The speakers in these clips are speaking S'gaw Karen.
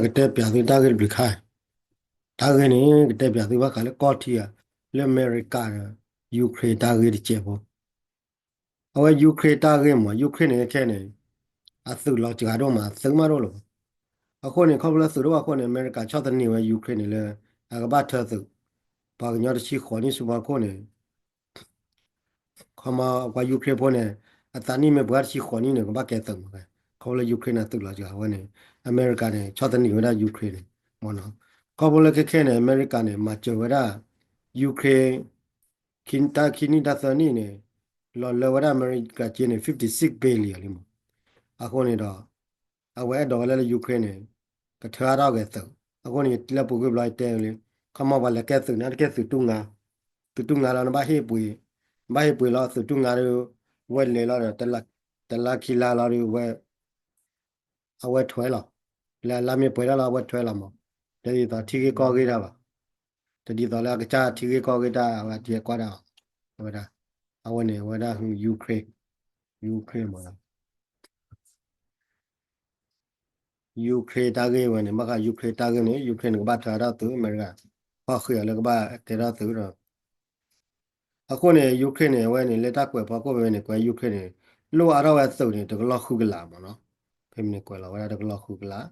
ကတဲပၠးသုတၢ်ဂ့ၢ်တဘျုးခါ, တၢ်ဂ့ၢ်န့ၣ် ကတဲပၠးသုဘၣ်ဃးလၢကီၢ်ထံဧါ, လၢအမဲရကၤဒီး Ukraine တၢ်ဂ့ၢ်တစဲးဖိ. အဝဲ Ukraine တၢ်ဂ့ၢ်မး Ukraine န့ၣ်ခဲန့ၣ် အသုးလီၤစှၤဒိၣ်မး အသုးမးဒိၣ်လီၤ. အဃိန့ၣ် ခီဖျိလၢသုးဒိၣ်အဃိန့ၣ် အမဲရကၤဆီၣ်သနံးဝဲ Ukraine န့ၣ်လၢ အကဘၣ်ထၢသုး, ပှၤကညီတဆံဃိးနံၣ်ဆူဖီခိၣ်န့ၣ် ခီမီ ပှၤ Ukraine ဖိန့ၣ် အသးနံၣ်မ့ၢ်ပှဲၤတဆံဃိးနံၣ်န့ၣ် ကဘၣ်ကဲသုးမး. ခီဖျိလၢ Ukraine န့ၣ် အသုးလီၤစှၤဝဲန့ၣ် အမဲရကၤန့ၣ် ဆီၣ်သနံးဝဲဒၣ် Ukraine န့ၣ်မးနီၤ. ခီဖျိလၢခဲခဲန့ၣ် အမဲရကၤန့ၣ် မၤစၢၤဝဲဒၣ် Ukraine တၢ်ခံနံၣ်တၢ်သၢနံၣ်န့ၣ် လီၤလၢဝဲဒၣ်အမဲရကၤက့န့ၣ် fifty six billion လံမး. အဃိန့ၣ်ဒီး အဝဲအဲၣ်ဒိးဝဲလၢ Ukraine န့ၣ် ကထၢအါထီၣ်ဂဲၤသုး. အဃိန့ၣ် လၢပူၤကွံာ်ဘျီယတဲလံ, ခီမီပှၤလဲၤကဲသုးန့ၣ် တကဲသုးတူၢ်ငါ, သုးတူၢ်ငါလီၤ နဘၣ်ဟ့ၣ်ပှ့ၤ, နဘၣ်ဟ့ၣ်ပှ့ၤလီၤ သုးတူၢ်ငါဒီး ဝဲလဲၤလီၤဒီး တလါခံလါလီၤဒီး ဝဲ အဝဲထွဲလီၤ. လၢအလါမ့ၢ်ပှဲၤဒၣ်လီၤ အဝဲထွဲလီၤမး. တဒ်သိးထံဂ့ၢ်ကီၢ်ဂ့ၢ်တၢ်ဘၣ်. တဒ်သိးလၢအကစၢ်ထံဂ့ၢ်ကီၢ်ဂ့ၢ်တၢ် အဝဲတဲကွၢ်ဒၣ်အီၤ, အဝဲဒၣ်, အဝဲန့ၣ် အဝဲဒၣ် Ukraine, Ukraine မးလီၤ. Ukraine တၢ်ဂ့ၢ်ဝဲန့ၣ် ဘၣ်ဃး Ukraine တၢ်ဂ့ၢ်န့ၣ် Ukraine န့ၣ် ကဘၣ်ထၢထီၣ်သုး အမဲရကၤ ဖီၣ်ဃံးအီၤလၢကဘၣ်ကဲထီၣ်သုးဒီး အဃိန့ၣ် Ukraine န့ၣ် အဝဲန့ၣ် လၢတၢ်ကွဲးဖီခိၣ်ဖဲန့ၣ် ကွဲး Ukraine န့ၣ် လိၣ်အါထီၣ်ဝဲသုးန့ၣ် တကလီၢ်ဃုကလးမးနီၤ. ဖဲမ့ၢ်န့ၣ် ကွဲးလီၤဝဲဒၣ်တကလီၢ်ဃုကလး,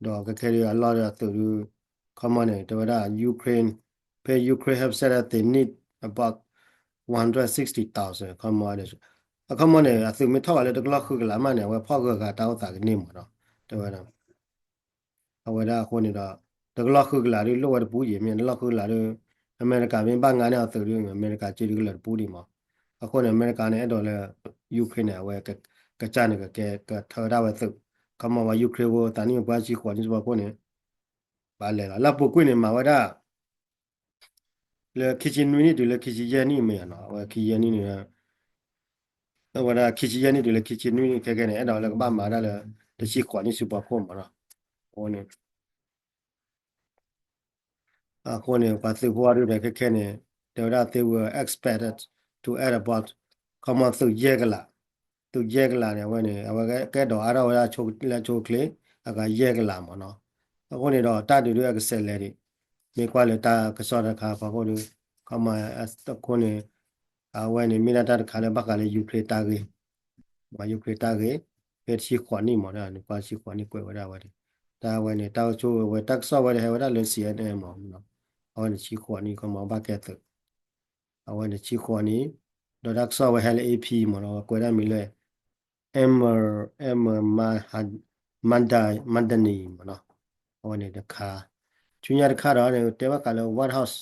ဒီးခဲခဲဒုးအလီၢ်ဒီးအသုးဒုး ခီမီန့ၣ် တဲဝဲဒၣ် Ukraine, ဖဲ Ukraine have said that they need about one hundred sixty thousand ခီမီန့ၣ်, အခီမီန့ၣ် အသုးမ့ၢ်ထီၣ်ဘးလၢတကလီၢ်ဃုကလးမးန့ၣ် အဝဲဖီၣ်ဂၢၢ်ဂၤတၢ်အိၣ်သးကန့ၢ်မးနီၤ တဲဝဲဒၣ် အဝဲဒၣ်အဃိန့ၣ်ဒီး တကလီၢ်ဃုကလးဒုးလိၣ်ဝဲတပူၤယံၤ မ့ၢ်တကလီၢ်ဃုကလးဒုး အမဲရကၤမ့ၢ်ဘၣ်ငါန့ၢ်အီၤသုးဒုး အမဲရကၤစ့ဒုးကလၢာ်တပူၤဒံးမး. အဃိန့ၣ် အမဲရကၤန့ၣ် အဲၣ်ဒိးလၢ Ukraine န့ၣ် အဝဲ ကစၢ်န့ၣ် ကကဲ ကထၢဝဲဒၣ်ဝဲသုး, ခီမီဝဲ Ukraine ဖိ သးနံၣ်မ့ၢ်ပှဲၤဆံဃိးနံၣ်ဆူဖီခိၣ်န့ၣ် ဘၣ်လဲၤလီၤ လၢအပူၤကွံာ်န့ၣ် မၤဝဲဒၣ် လၢခံဆံနွံနံၣ်တုၤလၢခံဆံယဲၢ်နံၣ်မ့ၢ်နီၤ အဝဲခံဆံယဲၢ်နံၣ်န့ၣ် အဝဲဒၣ်ခံဆံယဲၢ်နံၣ်တုၤလၢခံဆံနွံနံၣ်ခဲခဲန့ၣ် အဲၣ်ဒိးလၢကဘၣ်မၤဒၣ်လၢ တဆံဃိးနံၣ်ဆူဖီခိၣ်မးနီၤ. အဃိန့ၣ် အဃိန့ၣ် ပှၤသုးဖိအီၤဒုးန့ၣ် ခဲခဲန့ၣ် တဲဝဲဒၣ် they were expected to add about ခီမီသုးယဲၢ်ကလး, သုးယဲၢ်ကလးန့ၣ် အဝဲန့ၣ် အဝဲကအဲၣ်ဒိးအါထီၣ်ဝဲဒၣ်လၢအဆိအချ့ အဂၤယဲၢ်ကလးမးနီၤ. အဃိန့ၣ်ဒီး တၢ်ဒုးဒုးအကဆဲးလဲၤဒံး မ့ၢ်ကွၢ်လၢတၢ်ကစီၣ်တခါဖီခိၣ်ဒုး ခီမီ အဃိန့ၣ် အဝဲန့ၣ် မ့ၢ်ဒၣ်တၢ်တခါလၢဘၣ်ဃးလၢ Ukraine တၢ်ဂ့ၢ် ပှၤ Ukraine တၢ်ဂ့ၢ် ဖဲတဆံဃိးနံၣ်မး နကွၢ်တဆံဃိးနံၣ်ကွဲးဝဲဒၣ်ဝဲန့ၣ် တၢ်ဝဲန့ၣ် တၢ်ကဆိၣ်ဝဲ တၢ်ကစီၣ်ဝဲဒၣ်ဟဲဝဲဒၣ်လၢ C N N မး အဝဲန့ၣ်တဆံဃိးနံၣ် ခီမီဘၣ်ကဲသုး အဝဲန့ၣ်တဆံဃိးနံၣ် ဒီးတၢ်ကစီၣ်ဝဲဟဲလၢ A P မးနီၤ ကွဲးဒၣ်မံၤလၢ Emma, Emma Manda, Madani မးနီၤ အဝဲန့ၣ်တခါ ဆူညါတခါဒီးန့ၣ် တဲဘၣ်ဃးလၢ White House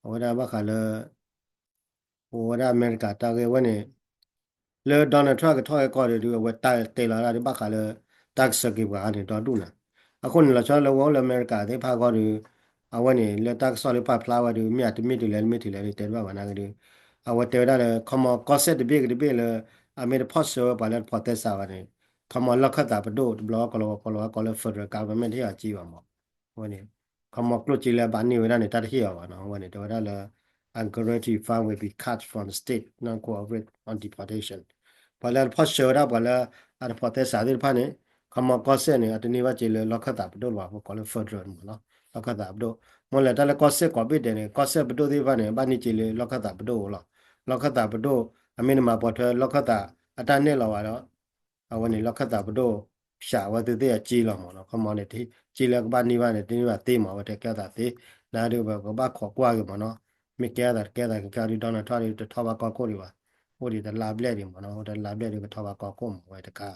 အဝဲဒၣ်ဘၣ်ဃးလၢ အိၣ်ဝဲဒၣ်အမဲရကၤတၢ်ဂ့ၢ်ဝဲန့ၣ် လၢ Donald Trump ကထီၣ်ဟဲကီၢ်ဒီး အဝဲတၢ်တဲလီၤဒၣ်ဒ်ဘၣ်ဃးလၢ တၢ်ကဆှၢက့ၤပှၤန့ၣ် ဒီဒူၣ်နၤ အဃိန့ၣ် လီၤဆီလၢဝဲအိၣ်လၢအမဲရကၤသ့ၣ်တဖၣ်အဂီၢ်ဒီး အဝဲန့ၣ် လၢတၢ်ကစီၣ်လၢပာ်ဖျါဝဲဒီး မ့ၢ်အတမ့ၢ်တုၤလဲၣ် တမ့ၢ်တုၤလဲၣ်ဒီး တဲတဘၣ်ဘၣ်နာ်က့ဒီး အဝဲတဲဝဲဒၣ်လၢ ခီမီကီၢ်စဲၣ်တဘ့ၣ်ကတဘ့ၣ်လၢ အမ့ၢ်တဖီၣ်ဆှၢဝဲပှၤလၢတဖိးသဲစးဘၣ်န့ၣ် ခီမီလီၢ်ခၢၣ်သးပဒိၣ် တဘျီကီးလီၤ ကီးလီၤဝဲကီးလၢ federal government တဟ့ၣ်အီၤစ့ဘၣ်မး အဝဲန့ၣ် ခီမီကျိၣ်စ့လၢအဘၣ်န့ၢ်ဝဲဒၣ်န့ၣ် တၢ်တဟ့ၣ်အီၤဘၣ်နီၤ အဝဲန့ၣ် တဲဝဲဒၣ်လၢ a guarantee fund will be cut from the state not cooperate on deportation ပှၤလၢအတဖီၣ်ဆှၢဝဲဒၣ်ပှၤလၢအတဖိးသဲစးသ့ၣ်တဖၣ်န့ၣ် ခီမီကီၢ်စဲၣ်န့ၣ် အတန့ၢ်ဘၣ်စ့လၢလီၢ်ခၢၣ်သးပဒိၣ်လၢၤဘၣ် ပကိးလၢ federal မးနီၤ လီၢ်ခၢၣ်သးပဒိၣ် မ့ၢ်လၢတၢ်လၢကီၢ်စဲၣ်ကိးဘ့ၣ်ဒဲးန့ၣ် ကီၢ်စဲၣ်ပဒိၣ်သ့ၣ်တဖၣ်န့ၣ် ဘၣ်န့ၢ်စ့လၢလီၢ်ခၢၣ်သးပဒိၣ်လီၤ လီၢ်ခၢၣ်သးပဒိၣ် အမ့ၢ်နမၤပိာ်ထွဲလီၢ်ခၢၣ်သးအတၢ်နဲၣ်လီၤဘၣ်ဒီး အဝဲန့ၣ် လီၢ်ခၢၣ်သးပဒိၣ် ဖျးဝဲသုသ့ၣ်အစ့လီၤမးနီၤ ခီမီန့ၣ် စ့လၢကဘၣ်န့ၢ်ဘၣ်န့ၣ် တန့ၢ်ဘၣ်သ့မး အဝဲတဲကဲအသးသ့ နဒုးပကဘၣ်ခိးကွၢ်က့ၤမးနီၤ မ့ၢ်ကဲအသးတကဲအသးကကဲအီၤဒုး Donald Trump ဒုးတထီၣ်ဘၣ်ကီၢ်ခိၣ်ဒံးဘၣ် အိၣ်ဒံးတလါဘျဲၣ်ဒံးမးနီၤ အိၣ်တလါဘျဲၣ်ဒုးကထီၣ်ဘၣ်ကီၢ်ခိၣ်မး အဝဲတခါ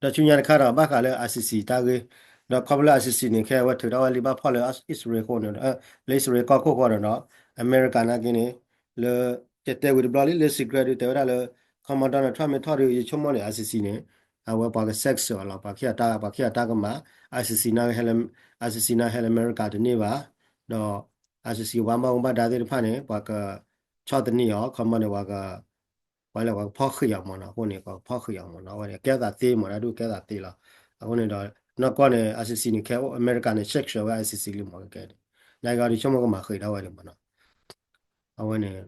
ဒီးဆူညါတခါဒီး ဘၣ်ဃးလၢ I C C တၢ်ဂ့ၢ် ဒီးခီဖျိလၢ I C C န့ၣ် ခဲအဝဲထုးထီၣ်ဝဲလံဘၣ်ဖီၣ်လၢ အံၣ်စရ့လးအဃိန့ၣ် လၢအံၣ်စရ့လးကီၢ်ခိၣ်ဃိဒီး အမဲရကၤနာ်က့န့ၣ် လၢ ယတဲဝံၤတဘျီလံ လၢ secret ဒုးတဲဝဲဒၣ်လၢ ခီမီ Donald Trump မ့ၢ်ထီၣ်ဒုး ယဆိကမိၣ်န့ၣ် I C C န့ၣ် အဝဲပှၤက sanction အီၤလီၤ ပှၤခံဂၤတၢ် ပှၤခံဂၤတၢ်ကမၤ I C C နာ်က့ I C C နာ်က့ဟဲလၢအမဲရကၤတန့ၢ်ဘၣ် ဒီး I C C ပှၤဘၣ်မူဘၣ်ဒါသ့ၣ်တဖၣ်န့ၣ် ပှၤက ဆီၣ်သနံးအီၤ ခီမီန့ၣ် ပှၤက ပှၤလဲၣ် ပှၤကဖီၣ်ဃံးအီၤမးနီၤ အဃိန့ၣ် ပှၤကဖီၣ်ဃံးအီၤမးနီၤ အဝဲန့ၣ် ကဲသးသ့မး တၢ်ဒုးကဲသးသ့လီၤ အဃိန့ၣ်ဒီး နီၢ်ကီၢ်န့ၣ် I C C န့ၣ် ခဲအမဲရကၤန့ၣ် sanction ဝဲ I C C လံမးကဲန့ၣ် နာ်က့ဒီးဆိကမိၣ်ကမၤဃံးဒၣ်ဝဲန့ၣ်မးနီၤ အဝဲန့ၣ်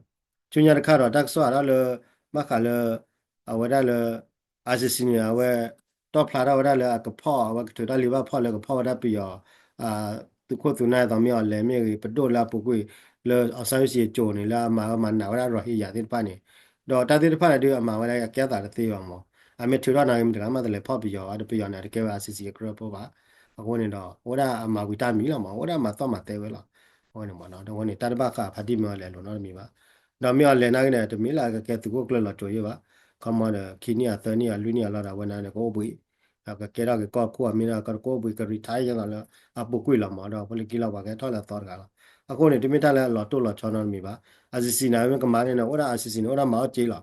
ဆူညါတခါဒီး တၢ်ကစီၣ်အါထီၣ်လၢ ဘၣ်ဃးလၢ အဝဲဒၣ်လၢ I C C န့ၣ် အဝဲ တ တီၣ်ဖျါထီၣ်ဝဲဒၣ်လၢအကဖီၣ် အဝဲကထုးထီၣ်လံာ်ဘၣ်ဖီၣ်လၢကဖီၣ်ဝဲဒၣ်ပယီၤ သုးခိၣ်သုးနၢ်အသိးမ့ၢ်အီၤလဲၣ်မ့ၢ်ဂ့ၤ ပဒိၣ်လၢအပူၤကွံာ် လၢ အောင်ဆန်းစုကြည် အစိၤန့ၣ် လၢအမၤအၢမၤနးဝဲဒၣ် Rohingya သ့ၣ်တဖၣ်န့ၣ် ဒီးတၢ်သ့ၣ်တဖၣ်န့ၣ်ဒုးအမၤဝဲဒၣ်အကဲသးတသ့ဘၣ်မး. အမ့ၢ်ထုးထီၣ်နၤဂ့ၤ မတၤတဂၤမးတလဲၤဖီၣ်ပယီၤဘၣ် ဒီးပယီၤန့ၣ် အတကဲဝဲ ICC အကြၢးဖိဘၣ်. အဃိန့ၣ်ဒီး အိၣ်ဝဲဒၣ်အမၤဝံၤတၢ်မံၤလီၤမး အိၣ်ဝဲဒၣ်မၤသီၣ်မၤသဲဝဲလီၤ. အဃိန့ၣ်မး ဒီးအဃိန့ၣ် တၢ်တဘၣ်ဃးဖါတံၢ်မ့ၢ်အီၤလဲၣ်လိာ်နီတမံၤဘၣ်. ဒီးမ့ၢ်အီၤလဲၣ်နာ်ဂ့ၤန့ၣ် တမ့ၢ်လၢအကကဲသုးခိၣ်ကျၢၢ်လီၤစိၤယဲၢ်ဘၣ်. ခီမီဒီး ခံနံၣ်အသၢနံၣ်အလွံၢ်နံၣ်အလီၢ်ဒီး အဝဲန့ၣ်န့ၣ်ကအိၣ်ဘှံး ကကဲထီၣ်က့ၤကီၢ်ခိၣ် အမ့ၢ်ဒၣ်ကအိၣ်ဘှံးက retire ယဲၢ်သိးလၢအပူၤကွံာ်လီၤမး ဒီးဖိလၢခံလီၤပှၤကဟဲထီၣ်လၢအသီတဂၤလီၤ. အဃိန့ၣ် တမ့ၢ်တၢ်လၢအလီၤတိၢ်လီၤဆီနီတမံၤဘၣ်. ICC န့ၣ် မ့ၢ်ကမၤန့ၣ်န့ၣ် အိၣ်ဒၣ် ICC န့ၣ် အိၣ်ဒၣ်မၤအီၣ်က့လီၤ.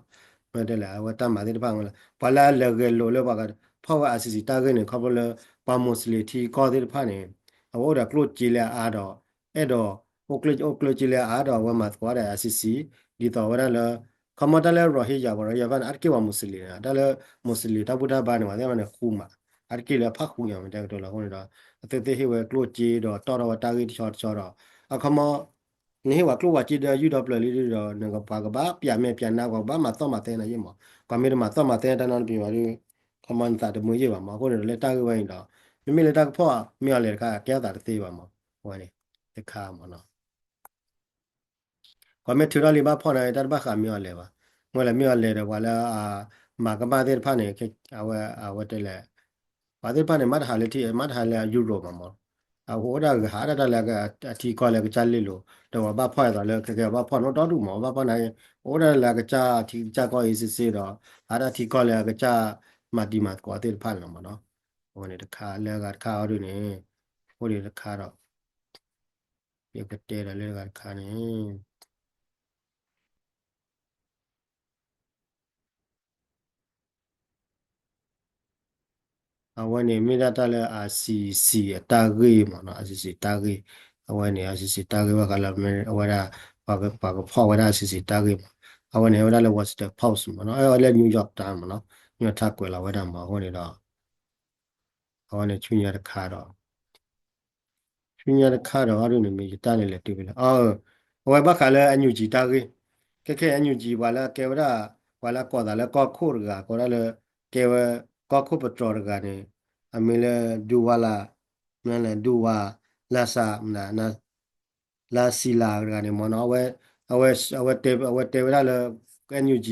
မ့ၢ်တဲလဲၣ် အဝဲတၢ်မၤသ့ၣ်တဖၣ်ဝဲလီၤ ပှၤလၢအလဲၤဂဲၤလိာ်လၢပှၤကဖီၣ်ဝဲ ICC တၢ်ဂ့ၢ်န့ၣ် ခီဖျိလၢ ပှၤ Muslim ထံကီၢ်သ့ၣ်တဖၣ်န့ၣ် အဝဲအိၣ်ဒီးကျိၣ်စ့လၢအအါဒီး အဲၣ်ဒိး အိၣ်ကျိၣ်စ့လၢအအါဒီးအဝဲမၤသကိးဒီး ICC ဒ်သိးဝဲဒၣ်လၢ ခီမီတၢ်လၢ Rohingya ပှၤ Rohingya ဘၣ်န့ၣ် အါတက့ၢ်ပှၤ Muslim န့ၣ် တၢ်လၢ Muslim တၢ်ဘူၣ်တၢ်ဘါန့ၣ် ပှၤသ့ၣ်တဖၣ်န့ၣ် ဃူမး အါတက့ၢ်လၢအဖးဃူညါ မ့ၢ်တဲကတိၤလီၤ. အဃိန့ၣ်ဒီး အသုသ့ၣ်ဟ့ၣ်ဝဲကျိၣ်စ့ဒီးတီၣ်ထီၣ်ဝဲတၢ်ဂ့ၢ်တဆီတဆီဒီး အခီမီ နဟ့ၣ်ပှၤကျိၣ်ပှၤစ့ဒီးယုၢ်ဒီးပျၢၤလံဒီး နကပှၤကဘၣ်ပျးမဲာ်ပျးနါ ပှၤကဘၣ်မၤသီၣ်မၤသဲနၤယဲၢ်မး. ကွၢ်မ့ၢ်တမၤသီၣ်မၤသဲတၢ်နီတမံၤဘၣ်ဒီး ခီမီနသးတမုာ်ယဲၢ်ဘၣ်မး. အဃိန့ၣ်ဒီးလၢတၢ်ဂ့ၢ်ဝဲအံၤဒီး မ့မ့ၢ်လၢတၢ်ကဖီၣ်မ့ၢ်အီၤလဲၣ်တခါ အကဲသးတသ့ဘၣ်မး. အဝဲန့ၣ် တခါမးနီၤ ကွၢ်မ့ၢ်ထုးထီၣ်လံာ်ဘၣ်ဖီၣ်န့ၣ် တၢ်တဘၣ်ဃးမ့ၢ်အီၤလဲၣ်ဘၣ်. မ့ၢ်လဲၣ်မ့ၢ်အီၤလဲၣ်ဒီး ပှၤလၢ မၤကမၣ်သ့ၣ်တဖၣ်န့ၣ် အဝဲ အဝဲတဲလဲၣ် ပှၤသ့ၣ်တဖၣ်န့ၣ် မၤတဟးလၢထံ မၤတဟးလၢ Europe မးမး. အအိၣ်ဒၣ်ဂ့ၤဟးဒၣ်တၢ်လၢအထံကီၢ်လၢကစၢ်လ့လိၤ ဒီးပှၤဘၣ်ဖီၣ်အသိးလၢ ခဲကဲပှၤဘၣ်ဖီၣ်န့ၣ်ဒီဒူၣ်မး ပှၤဘၣ်ဖီၣ်န့ၣ် အိၣ်ဒၣ်လၢအကစၢ်ထံကစၢ်ကီၢ်အံၤစ့စ့ဒီး ဟးဒၣ်ထံကီၢ်လၢအကစၢ်မၤတံၤမၤသကိးသ့ၣ်တဖၣ်န့ၣ်လီၤမးနီၤ. အဝဲန့ၣ်တခါလၢအဂၤတခါအီၤဒ်န့ၣ် အိၣ်ဒံးတခါဒီး ယကတဲဒီးလၢအဂၤတခါန့ၣ် အဝဲန့ၣ်မ့ၢ်ဒၣ်တၢ်လၢ ICC အတၢ်ဂ့ၢ်မးနီၤ ICC တၢ်ဂ့ၢ် အဝဲန့ၣ် ICC တၢ်ဂ့ၢ်ဘၣ်ဃးလၢ အဝဲဒၣ် ပှၤကဖီၣ်ဝဲဒၣ် ICC တၢ်ဂ့ၢ်မး အဝဲန့ၣ် အဝဲဒၣ်လၢ Washington Post မးနီၤ အဝဲလၢ New York Times မးနီၤ New York Times ကွဲးလီၤဝဲဒၣ်မး အဃိန့ၣ်ဒီး အဝဲန့ၣ်ဆူညါတခါဒီး ဆူညါတခါဒီး အဒိန့ၣ်မ့ၢ်ယတၢ်န့ၣ်လဲၤတုၤဖဲလဲၣ် အဝဲဘၣ်ဃးလၢ NUG တၢ်ဂ့ၢ် ခဲခဲ NUG ပှၤလၢအကဲဝဲဒၣ် ပှၤလၢအကိးသးလၢကီၢ်ခိၣ်တဂၤ ကိးဒၣ်လၢ ကဲဝဲ ကီၢ်ခိၣ်ပတြီၤတဂၤန့ၣ် အမံၤလၢ ဒူဝါလၢ ဒူဝါ လၢစး လၢစံလၤတဂၤန့ၣ်မ့ၢ်နီၤ အဝဲ အဝဲ အဝဲတဲဝဲဒၣ်လၢ NUG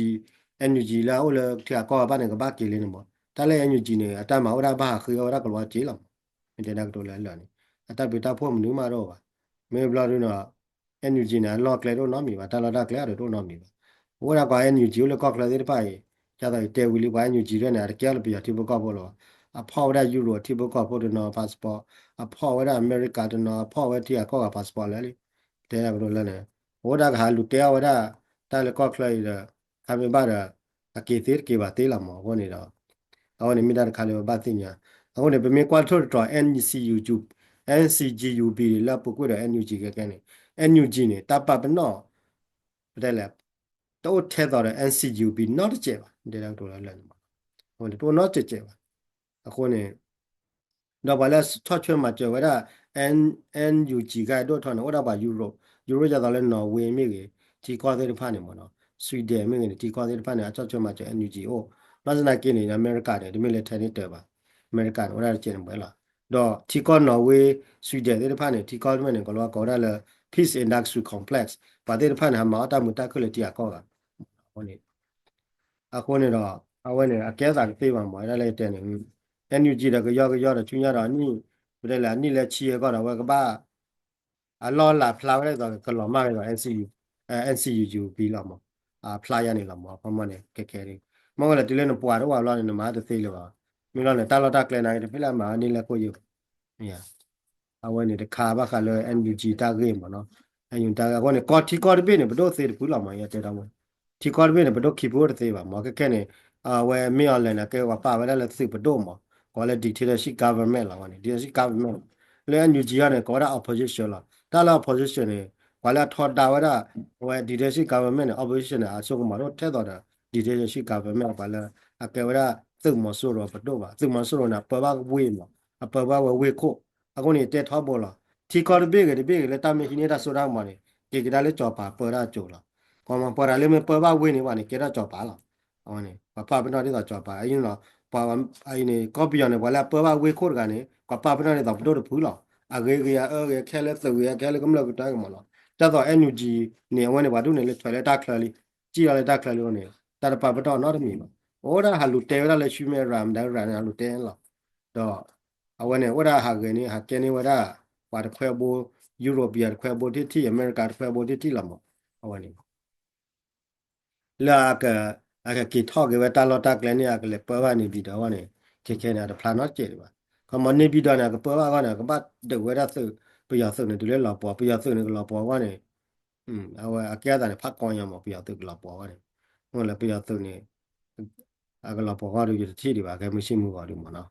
NUG လၢအအိၣ်လၢထံဂၤကီၢ်ဂၤဘၣ်န့ၣ် ကဘၣ်က့ၤလံန့ၣ်မး တၢ်လၢ NUG န့ၣ် အတၢ်မၤအိၣ်ဒၣ်ဘၣ်ဟးဃ့အီၣ်ဝဲဒၣ်ကလီၤက့ၤလီၤမး မ့ၢ်တဲဒၣ်ကတိၤလၢလၢာ်န့ၣ် အတၢ်ဘျုးတၢ်ဖှိၣ်မနုၤမးတအိၣ်ဘၣ် မ့ၢ်ဘျီဒုနီၤ NUG န့ၣ် အလီၢ်ကျဲတအိၣ်နီတမံၤဘၣ် တၢ်လီၢ်တၢ်ကျဲအဒိးတအိၣ်နီတမံၤဘၣ် အိၣ်ဝဲဒၣ်ပှၤ NUG အိၣ်လၢကီၢ်ချၢသ့ၣ်တဖၣ်အံၤ ဒ်သိးယတဲဝံၤလံ ပှၤ NUG ဒ်န့ၣ် အတကဲလၢပယီၤထံဖိကီၢ်ဖိလၢၤဘၣ် အဖီၣ်ဝဲဒၣ် Europe ထံဖိကီၢ်ဖိတနီၤ passport အဖီၣ်ဝဲဒၣ်အမဲရကၤတနီၤ အဖီၣ်ဝဲထံဂၤကီၢ်ဂၤ passport လၢာ်လံ တဲဒၣ်ကတိၤလၢန့ၣ် အိၣ်ဝဲဒၣ်ကဟးလူၤတဲအီၣ်ဝဲဒၣ် တၢ်လၢကီၢ်ချၢအံၤဒီး ခါမ့ၢ်ဘၣ်ဒီး အက့ၤသ့တက့ၤဘၣ်သ့လီၤမး အဃိန့ၣ်ဒီး အဝဲန့ၣ်မ့ၢ်တၢ်တခါလၢပဘၣ်သ့ၣ်ညါ အဃိန့ၣ် ပမ့ၢ်ကွၢ်ထိၣ်တတြီၤ NCU NCGUB လၢအပူၤကွံာ်ဒီး NUG ခဲကဲန့ၣ် NUG န့ၣ် တၢ်ပာ်ပနီၣ် ပတဲလဲၣ် တအိၣ်ထဲသိးဒီး NCUB နီတစဲးဘၣ် တဲဒၣ်ကတိၤလၢလၢာ်န့ၣ်မး အဃိန့ၣ် တအိၣ်နီတစဲးဘၣ် အဃိန့ၣ် ဒီးပှၤလၢဆီၣ်ထွဲမၤစၢၤဝဲဒၣ် NUG ဂၤဒိၣ်ထီၣ်န့ၣ် အိၣ်ဒၣ်ပှၤ Europe Europe ဒ်သိးလၢ Norway မ့ၢ်ဂ့ၤ ထံကီၢ်သ့ၣ်တဖၣ်န့ၣ်မးနီၤ Sweden မ့ၢ်ဂ့ၤန့ၣ် ထံကီၢ်သ့ၣ်တဖၣ်န့ၣ် အဆီၣ်ထွဲမၤစၢၤ NUG အိၣ် ဘၣ်ဆၣ်သနာ်က့န့ၣ် အမဲရကၤန့ၣ် တမ့ၢ်လၢထဲန့ၣ်တၢၤဘၣ် အမဲရကၤန့ၣ် အိၣ်ဒၣ်တစဲးန့ၣ်ပှဲၤလီၤ ဒီးထံကီၢ် Norway Sweden သ့ၣ်တဖၣ်န့ၣ် ထံကီၢ်တဖၣ်န့ၣ် ကလီၤကိးဝဲဒၣ်လၢ Peace Industry Complex ပှၤသ့ၣ်တဖၣ်န့ၣ် ဟးမၤအီၣ်တၢ်မုာ်တၢ်ခုၣ်လၢထံဂၤကီၢ်ဂၤ အဃိန့ၣ် အဃိန့ၣ်ဒီး အဝဲန့ၣ် အကဲသးတသ့ဘၣ်မး ဒ်လၢယတဲန့ၣ် NUG ဒီးကယီကယီဒီးဆူညါဒီးအနံၣ် ပတဲလၢအနံၣ်လၢဆံအဂီၢ်ဒီး အဝဲကဘၣ် အလီၢ်လၤဖျါဝဲဒၣ်ဒ်သိးကလီၤမၢ်ဝဲဒၣ် NCU NCUUB လီၤမး အဖျါယါန့ၣ်လီၤမး အခီမီန့ၣ် ကဲကဲဒ် မ့ၢ်ဝဲလၢတုၤလၢနပှၤတအိၣ်ဘၣ်ဘျီန့ၣ် နမၤတသ့လၢၤဘၣ် မ့ၢ်လီၤန့ၣ် တၢ်လီၢ်တၢ်ကျဲန့ၣ် တမ့ၢ်လၢအမၤန့ၢ်လၢခိၣ်ယုၢ် အဝဲန့ၣ်တခါဘၣ်ဃးလၢ NUG တၢ်ဂ့ၢ်မးနီၤ NUG တၢ်ဂ့ၢ် အဃိန့ၣ် ကီၢ်ထံကီၢ်တဘ့ၣ်န့ၣ် ပဒိၣ်သ့တဖုလီၤမး ယတဲဒၣ်ဝဲ ထံကီၢ်တဘ့ၣ်န့ၣ် ပဒိၣ်ခံဖုအိၣ်တသ့ဘၣ်မး ခဲခဲန့ၣ် အဝဲမ့ၢ်အီၤလဲၣ်န့ၣ် ကဲပှၤပာ်ဝဲဒၣ်လၢသုးပဒိၣ်မး ကိးလၢ dictatorship government လီၤဝဲန့ၣ် dictatorship government လၢ NUG အီၤန့ၣ် ကိးဝဲဒၣ် opposition လီၤ တၢ်လၢ opposition န့ၣ် ပှၤလၢအထီဒါဝဲဒၣ် အဝဲ dictatorship government န့ၣ် opposition န့ၣ် အစိကမီၤဒိၣ်ထဲသိးဒီး dictatorship government ပှၤလၢ အကဲဝဲဒၣ်သုးမီၤစိရိၤပဒိၣ်ဘၣ် သုးမီၤစိရိၤန့ၣ် အပၢဘၣ်ဝ့ၢ်မး အပၢဘၣ်ဝဲဝ့ၢ်ခိၣ် အဃိန့ၣ် ယတဲထီဘိလီၤ ထံကီၢ်တဘ့ၣ်ဂ့ၤတဘ့ၣ်ဂ့ၤလၢတၢ်မ့ၢ်ဟံးန့ၢ်တၢ်စိတၢ်ကမီၤန့ၣ် က့ၤကဒါလၢစီၤပၤပၢတၢ်ကၠိၤလီၤ ကီမီပၢတၢ်လၢမ့ၢ်ပၢဘၣ်ဝ့ၢ်န့ၣ်ဘၣ်န့ၣ် ကဲထီၣ်စီၤပၤလီၤ အဝဲန့ၣ် ပှၤပာ်ပနီၣ်ဒ်သိးစီၤပၤ အံၤလီၤ ပှၤအံၤန့ၣ် ကီၢ်ပယီၤန့ၣ် ပှၤလၢအပၢဘၣ်ဝ့ၢ်ခိၣ်တဂၤန့ၣ် ပှၤပာ်ဖဲန့ၣ်ဒ်သိးပဒိၣ်တဖုလီၤ. အဂ့ၤဂ့ၤအအၢဂ့ၤ ခဲလၢာ်သုးဂ့ၤ ခဲလၢာ်ကမျၢၢ်ကတၢၢ်ဂ့ၤမ့ၢ်နီၤ. ဒ်သိး NUG န့ၣ် အဝဲန့ၣ်ပှၤဒ်န့ၣ်လၢထွဲလၢတၢ်ချၢလံ, စံၣ်လီၤလၢတၢ်ချၢလံန့ၣ် တၢ်တပာ်ပနီၣ်နီတမံၤဘၣ်. အိၣ်ဒၣ်ဟးလူၤတဲဝဲဒၣ်လၢ human right မတၤ right န့ၣ် ဟးလူၤတဲန့ၣ်လီၤ. ဒီး အဝဲန့ၣ် အိၣ်ဒၣ်ဟးဂဲၤန့ၣ် ဟးကဲန့ၢ်ဝဲဒၣ် ပှၤတခွဲဘိ European တခွဲဘိထံၣ်ထံၣ် အမဲရကၤတခွဲဘိထံၣ်ထံၣ်လီၤမး. အဝဲန့ၣ် လၢအက အကက့ၤထီၣ်က့ၤဝဲတၢ်လီၢ်တၢ်ကျဲန့ၣ် အကလဲၤပၢဘၣ်န့ၣ် ဘံၣ်ဒီးအဂီၢ်န့ၣ် ခဲခဲန့ၣ် အတဖျါနီတစဲးဒံးဘၣ်. ခီမီန့ၢ်ဘံၣ်ဒီးန့ၣ် အကပၢဘၣ်အဂီၢ်န့ၣ် အကဘၣ်ဒုးဝဲဒၣ်သုး ပယီၤသုးန့ၣ် တုၤလၢလီၤပှီၤ ပယီၤသုးန့ၣ် ကလီၤပှီၤအဂီၢ်န့ၣ် အဝဲအကဲအသးန့ၣ် ဖးကီညါမး ပယီၤသုးကလီၤပှီၤအဂီၢ်န့ၣ် မ့ၢ်လၢပယီၤသုးန့ၣ် အကလီၤပှီၤအဂီၢ်ဒီး ယတထံၣ်ဒံးဘၣ် ကဲမုၢ်ဆ့ၣ်မုၢ်ဂီၤဒံးမးနီၤ.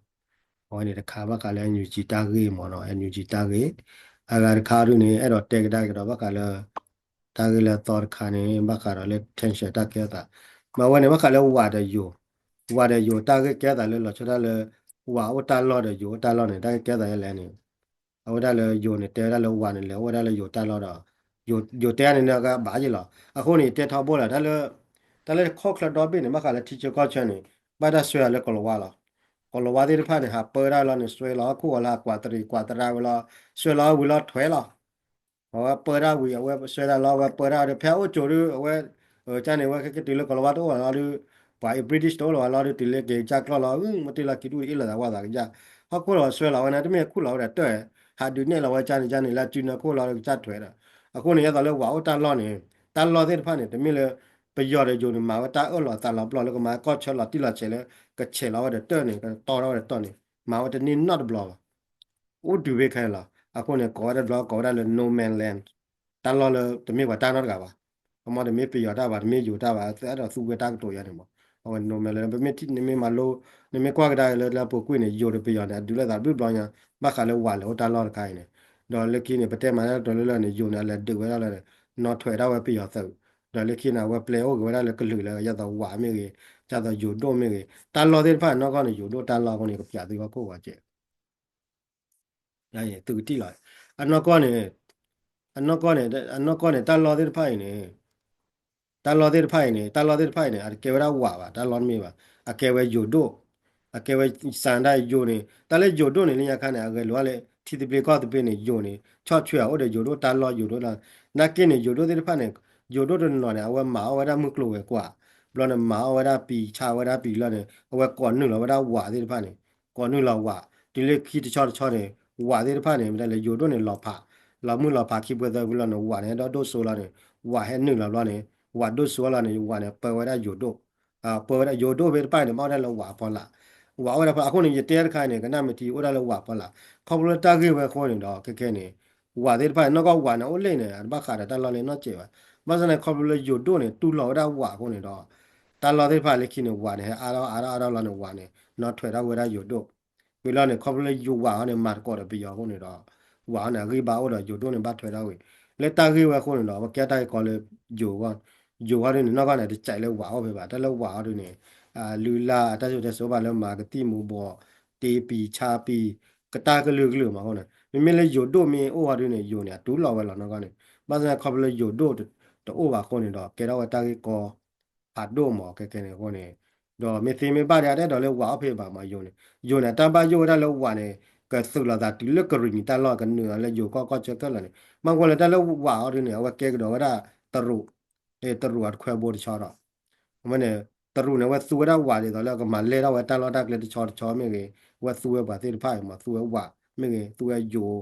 အဝဲန့ၣ်တခါဘၣ်ဃးလၢ NUG တၢ်ဂ့ၢ်မးနီၤ NUG တၢ်ဂ့ၢ် အဂၤတခါဒုန့ၣ် အဲၣ်ဒိးတဲကဒါက့ၤဒီးဘၣ်ဃးလၢ တၢ်ဂ့ၢ်လၢအသီတခါန့ၣ် ဘၣ်ဃးဒီးလၢ tension တၢ်ကဲအသး မ့ၢ်အဝဲန့ၣ် ဘၣ်ဃးလၢဝးဒီးယိၤ ဝးဒီးယိၤတၢ်ဂ့ၢ်ကဲအသးလၢလီၤဆီဒၣ်တၢ်လၢ ဝးအိၣ်တၢ်လီၢ်ဒီးယိၤအိၣ်တၢ်လီၢ်န့ၣ် တၢ်ဂ့ၢ်ကဲအသးယဲလဲၣ်န့ၣ် အဝဲဒၣ်လၢယိၤန့ၣ် တဲဝဲဒၣ်လၢဝးန့ၣ် လဲၤအိၣ်ဝဲဒၣ်လၢယိၤတၢ်လီၢ်ဒီး ယိၤတဲန့ၣ် နကဘၣ်ယ့ၢ်လီၤ. အဃိန့ၣ် ယတဲထီဘိလီၤ တၢ်လၢ တၢ်လၢခိၣ်ချၢဒီဘ့ၣ်န့ၣ် ဘၣ်ဃးလၢထံဆၢကီၢ်ဆၢန့ၣ် ဘၣ်တၢ်ဆှၢအီၤလၢကီၤလၤဝါလီၤ. ကီၤလၤဝါသ့ၣ်တဖၣ်န့ၣ် ဟးပၢတၢ်လီၤန့ၣ် ဆှၢလီၤဟီၣ်ခိၣ်အီၤလၢဟးကွၢ်တရံးကွၢ်သရၣ်ဝဲလီၤ ဆှၢလီၤဝံၤလီၤထွဲလီၤ အဝဲပၢတၢ်ဝံၤ အဝဲဆှၢတၢ်လီၤ အဝဲပၢတၢ်ဒီး ဖဲအအိၣ်ကၠိဒု အဝဲ ကန့ၣ် အဝဲခဲကတုၤလၢကီၤလၤဝါတအိၣ်လီၤဒု ပှၤအံၤ British တအိၣ်လီၤဝဲလီၤဒု တုၤလၢက့ၤကစၢ်ကျီၢ်လီၤ မ့ၢ်တ့ၢ်လီၤက့ၤဒူၣ်အ့ၣ်လိာ်သးဝၣ်သးကစၢ် ဟီၣ်ခိၣ်လီၤဆှၢလီၤဝဲန့ၣ် တမ့ၢ်ခူၣ်လီၤဝဲဒီးတၢၢ် ဟးဒုးနဲၣ်လီၤဝဲကန့ၣ်ကန့ၣ် လၢအစုနၢခိၣ်လီၤဒီးကစၢ်ထွဲဒီး အဃိန့ၣ် ယသိးလၢဝးအိၣ်တၢ်လီၢ်န့ၣ် တၢ်လီၢ်သ့ၣ်တဖၣ်န့ၣ် တမ့ၢ်လၢ ပယီၤဒီးယိၤန့ၣ် မၤဝဲတၢ်အၢၣ်လီၤသးလီၤပျီလၢကမၤကီၢ်ဆၢလီၤတံၢ်လီၤဆဲးလၢ ကဆဲးလီၤဝဲဒီးတၢၢ်န့ၣ် ကတီထီၣ်ဝဲဒီးတၢၢ်န့ၣ် မၤဝဲတန့ၢ်နီတဘျီဘၣ် အိၣ်တုၤဖဲခဲအံၤလီၤ. အဃိန့ၣ် ကိးဝဲဒၣ်တဘျီ ကိးဝဲဒၣ်လၢ no man land တၢ်လီၢ်လၢတမ့ၢ်ပှၤတၢ်နီတဂၤဘၣ်. အမ့ၢ်တမ့ၢ်ပယီၤတၢ်ဘၣ် တမ့ၢ်ယိၤတၢ်ဘၣ် အဲၣ်ဒိးသူဝဲတၢ်ကတိၤယါန့ၣ်မး အဝဲ no man land ပမ့ၢ်ထံၣ် နမ့ၢ်မၤလိ နမ့ၢ်ကွၢ်ကဒါလၢလၢပူၤကွံာ်န့ၣ် ယိၤဒီးပယီၤန့ၣ် အဒုးလိာ်သးတဘျုးဘျီညါ ဘၣ်ဃးလၢဝးလဲၤအိၣ်တၢ်လီၢ်တခါအံၤန့ၣ် ဒီးလၢခံန့ၣ် ပတဲမၤတၢ်တလၢလၢန့ၣ် ယိၤန့ၣ် အလဲၤဒုးဝဲဒၣ်လၢ နီၣ်ထွဲးဒၣ်ဝဲပယီၤသုး ဒီးလၢခံန့ၣ် အဝဲပျဲအိၣ်က့ၤဝဲဒၣ်လၢကလုာ်လၢ ယသိးဝးမ့ၢ်ဂ့ၤ ယသိးယိၤဒိၣ်မ့ၢ်ဂ့ၤ တၢ်လီၢ်သ့ၣ်တဖၣ်နီၢ်ကီၢ်န့ၣ် ယိၤဒိၣ်တၢ်လီၢ်အဃိန့ၣ် ကပျးသုဟီၣ်ခိၣ်ဝဲကဲး သုကထံၣ်လီၤ. အနီၢ်ကီၢ်န့ၣ် အနီၢ်ကီၢ်န့ၣ် အနီၢ်ကီၢ်န့ၣ် တၢ်လီၢ်သ့ၣ်တဖၣ်အံၤန့ၣ် တၢ်လီၢ်သ့ၣ်တဖၣ်အံၤန့ၣ် တၢ်လီၢ်သ့ၣ်တဖၣ်အံၤန့ၣ် အတကဲဝဲဒၣ်ဝးဘၣ် တၢ်လီၢ်တမ့ၢ်ဘၣ် အကဲဝဲယိၤဒိၣ် အကဲဝဲစၣ်ဒၣ်ယိၤန့ၣ် တၢ်လၢယိၤဒိၣ်န့ၣ် လၢညါခါန့ၣ် အဂဲၤလိာ်အါလၢ ထံသဘျ့ကီၢ်သဘျ့န့ၣ် ယိၤန့ၣ် ဆီၣ်ထွဲအအိၣ်ဒီးယိၤဒိၣ်တၢ်လီၢ်ယိၤဒိၣ်လီၢ် နာ်က့န့ၣ် ယိၤဒိၣ်သ့ၣ်တဖၣ်န့ၣ် ယိၤဒိၣ်တနီၤန့ၣ် အဝဲမၤအီၣ်ဝဲဒၣ်မုၢ်ကျိၤဝဲၤကွာ် ဘျီန့ၣ် မၤအီၣ်ဝဲဒၣ်ပံာ်ဆါဝဲဒၣ်ပံာ်လီၢ်န့ၣ် အဝဲကိးနုာ်လီၤဝဲဒၣ်ဝးသ့ၣ်တဖၣ်န့ၣ် ကိးနုာ်လီၤဝး တုၤလၢခံတဆီတဆီန့ၣ် ဝးသ့ၣ်တဖၣ်န့ၣ် မ့ၢ်တဲလၢယိၤဒိၣ်န့ၣ်လီၤဖး လီၤမုၢ်လီၤဖးခံပှဲၤသၢပှဲၤလီၤန့ၣ် ဝးန့ၣ် ဟဲဒီဒိၣ်စိလီၤန့ၣ် ဝးဟဲနုာ်လီၤဘျီန့ၣ် ဝးဒိၣ်စိလီၤန့ၣ် ဝးန့ၣ် ပၢဝဲဒၣ်ယိၤဒိၣ် ပၢဝဲဒၣ်ယိၤဒိၣ်ဖဲတဖၣ်န့ၣ် ဘၣ်အိၣ်ဒၣ်လၢဝးဖီလာ် ဝးအိၣ်ဝဲဒၣ်ဖီလာ် အဃိန့ၣ် ယတဲတခါန့ၣ် ကနၣ်မ့ၢ်ထံ အိၣ်ဒၣ်လၢဝးဖီလာ် ခီဖျိလၢတၢ်ဂ့ၢ်ဝဲအဃိန့ၣ်ဒီး ခဲခဲန့ၣ် ဝးသ့ၣ်တဖၣ်န့ၣ် နီၢ်ကီၢ်ဝးန့ၣ် အိၣ်လၢန့ၣ် အတဘၣ်ဃးဒီးတၢ်လီၢ်လၢနီၢ်စဲးဘၣ် ဘၣ်ဆၣ်န့ၣ် ခီဖျိလၢယိၤဒိၣ်န့ၣ် တူၢ်လိာ်ဝဲဒၣ်ဝးအဃိန့ၣ်ဒီး တၢ်လီၢ်သ့ၣ်တဖၣ်လၢခံန့ၣ် ဝးန့ၣ် ဟဲအါထီၣ်အါထီၣ်အါထီၣ်လီၤန့ၣ် ဝးန့ၣ် နီၣ်ထွဲးထီၣ်ဝဲဒၣ်ယိၤဒိၣ် ဝံၤလီၤန့ၣ် ခီဖျိလၢယိၤဝးအီၤန့ၣ် မၤသကိးဒီးပယီၤအဃိန့ၣ်ဒီး ဝးအီၤန့ၣ် အဂံၢ်ဘါအိၣ်ဒီးယိၤဒိၣ်န့ၣ် ဘၣ်ထွဲထီၣ်ဝံၤ လၢတၢ်ဂ့ၢ်ဝဲအဃိန့ၣ်ဒီး အဝဲကဲတၢ်ဂ့ၢ်ကီလၢယိၤအဂီၢ် ယိၤအဂီၢ်ဒ်န့ၣ် နီၢ်ကီၢ်န့ၣ် တစဲးလၢဝးအိၣ်ဖဲဘၣ် တၢ်လၢဝးအီၤဒ်န့ၣ် လုၢ်လၢ်အတၢ်စိတၢ်စိဘၣ်လၢမၤကသံၣ်မူၤဘှီး တ့ပံာ်ဆါပံာ် ကတၢၢ်ကလုာ်ကလုာ်မးအဃိန့ၣ် မ့မ့ၢ်လၢယိၤဒိၣ်မ့ၢ်အိၣ်အီၤဒ်န့ၣ် ယိၤန့ၣ် အတူၢ်လိာ်ဝဲလီၤနီၢ်ကီၢ်န့ၣ် ဘၣ်ဆၣ်န့ၣ် ခီဖျိလၢယိၤဒိၣ်တအိၣ်ဘၣ်အဃိန့ၣ်ဒီး ကဲထီၣ်ဝဲတၢ်ဂ့ၢ်ကီ ဖးဒိၣ်မး ခဲခဲန့ၣ်အဃိန့ၣ် ဒီးမ့ၢ်သ့မ့ၢ်ဘၣ်ဒီး အတအဲၣ်ဒိးလၢဝးအိၣ်ဖဲဘၣ်မး ယိၤန့ၣ် ယိၤန့ၣ် အတၢ်ဘၣ်ယိၣ်ဝဲဒၣ်လၢဝးန့ၣ် ကသုးလိာ်သးတုၤလၢကရံၣ်နံၤတၢ်လီၢ် ကနုာ်လီၤလၢယိၤကီၢ်ကီၢ်ဆၢခဲလၢာ်န့ၣ် မ့ၢ်ကွၢ်လၢတၢ်လၢဝးအီၤဒ်န့ၣ် အဝဲကဲကဒီးဝဲဒၣ်တရူး တရူးအတခွဲဘိတဆီဒီး အဝဲန့ၣ် တရူးန့ၣ် အဝဲသူဝဲဒၣ်ဝးဒ်သိးလၢကမၤလဲၢ်ထီၣ်ဝဲ တၢ်လီၢ်တၢ်ကျဲတဆီတဆီမ့ၢ်ဂ့ၤ အဝဲသူဝဲပှၤသ့ၣ်တဖၣ်အံၤမး သူဝဲဝးမ့ၢ်ဂ့ၤ သူဝဲယိၤ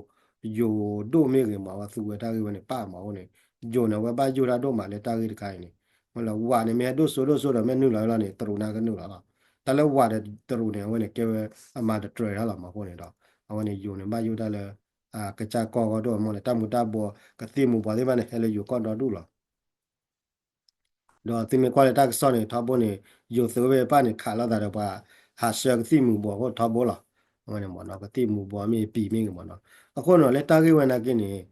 ယိၤဒိၣ်မ့ၢ်ဂ့ၤမး အဝဲသူဝဲတၢ်ဂ့ၢ်ဝဲန့ၣ် ပၣ်မးအဃိန့ၣ် ယိၤန့ၣ် အဝဲဘၣ်ယိၣ်တၢ်ဒိၣ်မးလၢတၢ်ဂ့ၢ်တခါအံၤန့ၣ် မ့ၢ်လၢဝးန့ၣ် မ့ၢ်ဟဲဒိၣ်စိဒိၣ်စိဒီး မ့ၢ်နုာ်လီၤဝဲလီၤန့ၣ် တရူးန့ၣ်ကနုာ်လီၤလီၤ တၢ်လၢဝးဒီးတရူးန့ၣ် အဝဲန့ၣ်ကဲဝဲအမၤတတြဲၤထီၣ်လီၤမးအဃိန့ၣ်ဒီး အဝဲန့ၣ် ယိၤန့ၣ် ဘၣ်ယိၣ်တၢ်လၢ ကစၢ်ကီၢ်ဂီၢ်ဒိၣ်မးန့ၣ် တၢ်မူၤတၢ်ဘှီး ကသံၣ်မူၤဘှီးသ့ၣ်တဖၣ်န့ၣ် ဟဲလၢယိၤကီၢ်ဒီဒူၣ်လီၤ ဒီးသုမ့ၢ်ကွၢ်လၢတၢ်ကစီၣ်န့ၣ် ထီဘိန့ၣ် ယိၤသုးဝဲဖၣ်န့ၣ် ခးလိာ်သးဒီးပှၤ ဟးဆှၢကသံၣ်မူၤဘှီးအဃိထီဘိလီၤ. အဝဲန့ၣ်မ့ၢ်နီၤ ကသံၣ်မူၤဘှီးမ့ၢ်ပံၤမ့ၢ်ဂ့ၤမ့ၢ်နီၤ အဃိန့ၣ် လၢတၢ်ဂ့ၢ်ဝဲနာ်က့န့ၣ်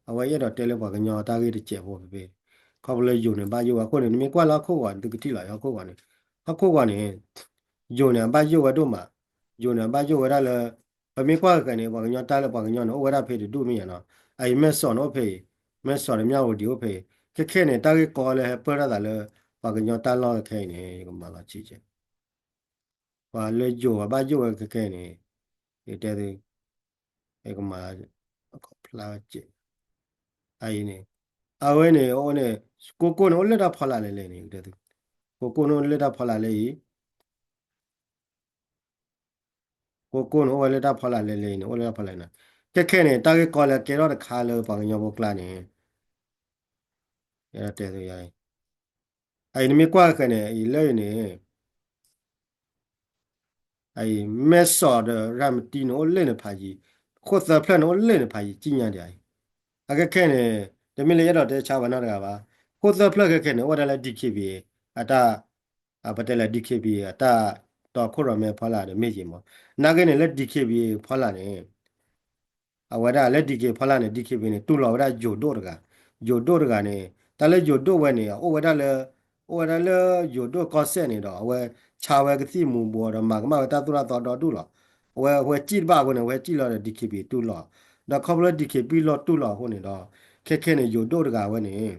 အဝဲအဲၣ်ဒိးတဲလၢပှၤကညီတၢ်ဂ့ၢ်တစဲးဖိဖဲဖဲ ခီဖျိလၢယိၤန့ၣ် ဘၣ်ယိၣ်ဝဲအဃိန့ၣ် နမ့ၢ်ကွၢ်လၢဟီၣ်ခိၣ်ဂီၤန့ၣ် သုကထံၣ်လီၤ ဟီၣ်ခိၣ်ဂီၤန့ၣ် ဟီၣ်ခိၣ်ဂီၤန့ၣ် အဘၣ်ယိၣ်ဝဲဒိၣ်မး ယိၤန့ၣ် အဘၣ်ယိၣ်ဝဲဒၣ်လၢ ပမ့ၢ်ကွၢ်က့ၤန့ၣ် ပှၤကညီတၢ်လၢပှၤကညီန့ၣ် အိၣ်ဝဲဒၣ်ဖဲတဒူၣ်မ့ၢ်ယါနီၤ အအံၤမဲၢ်စီးန့ၣ်အိၣ်ဖဲအံၤ မဲၢ်စီးဒီးမၠၣ်ဝတံၤအိၣ်ဖဲအံၤ ခဲခဲန့ၣ် တၢ်ဂ့ၢ်ကီလၢဟဲပၢၢ်ထီၣ်သးလၢ ပှၤကညီတၢ်လီၢ်ခဲအံၤန့ၣ် ယကမၤလီၤဆံးကဲး ပှၤလၢယိၤ ပှၤဘၣ်ယိၣ်ဝဲခဲခဲန့ၣ် ယတဲသု ကမၤ ဖျါစဲး အအံၤန့ၣ် အဝဲန့ၣ် အဝဲန့ၣ် ကိကိန့ၣ် အိၣ်လၢတၢ်ဖီလာ်လဲၣ်လဲၣ်န့ၣ် ယတဲသု ကိကိန့ၣ် အိၣ်လၢတၢ်ဖီလာ်လဲၣ်အံၤ ကိကိန့ၣ် အိၣ်ဝဲလၢတၢ်ဖီလာ်လဲၣ်လဲၣ်န့ၣ် အိၣ်လၢတၢ်ဖီလာ်န့ၣ် ခဲခဲန့ၣ် တၢ်ဂ့ၢ်ကီလၢအကဲထီၣ်တခါလၢပှၤကညီဖိကျါန့ၣ် ယတဲသု အံၤနမ့ၢ်ကွၢ်ခဲန့ၣ် အံၤလၢအံၤန့ၣ် အံၤ မဲစီၣ်ဒီးရၤမတံန့ၣ် အိၣ်လၢန့ၣ်ဖးယံၤ, ခိၣ်သၢဖျၢၣ်န့ၣ် အိၣ်လၢန့ၣ်ဖးယံၤ ကံၣ်ညါဒံးအံၤ, အခဲခဲန့ၣ် တမ့ၢ်လၢယအဲၣ်ဒိးတဲဆါပှၤနီတဂၤဘၣ်. ခိၣ်သၢဖျၢၣ်ခဲခဲန့ၣ် အိၣ်ဝဲဒၣ်လၢ DKBA အတၢ် ပတဲလၢ DKBA အတၢ်တီခိၣ်ရိၣ်မဲဖီလာ်ဒီးမ့ၢ်ယံၤမး, နာ်က့န့ၣ်လၢ DKBA ဖီလာ်န့ၣ် အဝဲဒၣ်လၢ DK ဖီလာ်န့ၣ် DKBA န့ၣ် တူၢ်လိာ်ဝဲဒၣ်ယိၤဒိၣ်တဂၤ, ယိၤဒိၣ်တဂၤန့ၣ် တၢ်လၢယိၤဒိၣ်ဝဲန့ၣ် အိၣ်ဝဲဒၣ်လၢ အိၣ်ဝဲဒၣ်လၢယိၤဒိၣ်ကီၢ်စဲၣ်န့ၣ်ဒီး အဝဲဆါဝဲကသံၣ်မူၤဘှီးဒီးမၤကမၣ်ဝဲတၢ်သိၣ်တၢ်သီဒီဒူၣ်လီၤ. အဝဲ အဝဲစံၣ်တဘၣ်အဃိန့ၣ် အဝဲစံၣ်လီၤဒီး DKBA တူၢ်လိာ်, ဒီးခီဖျိလၢ DK ပံၢ်လီၤတူၢ်လိာ်အဃိန့ၣ်ဒီး ခဲခဲန့ၣ် ယိၤဒိၣ်တဂၤဝဲန့ၣ်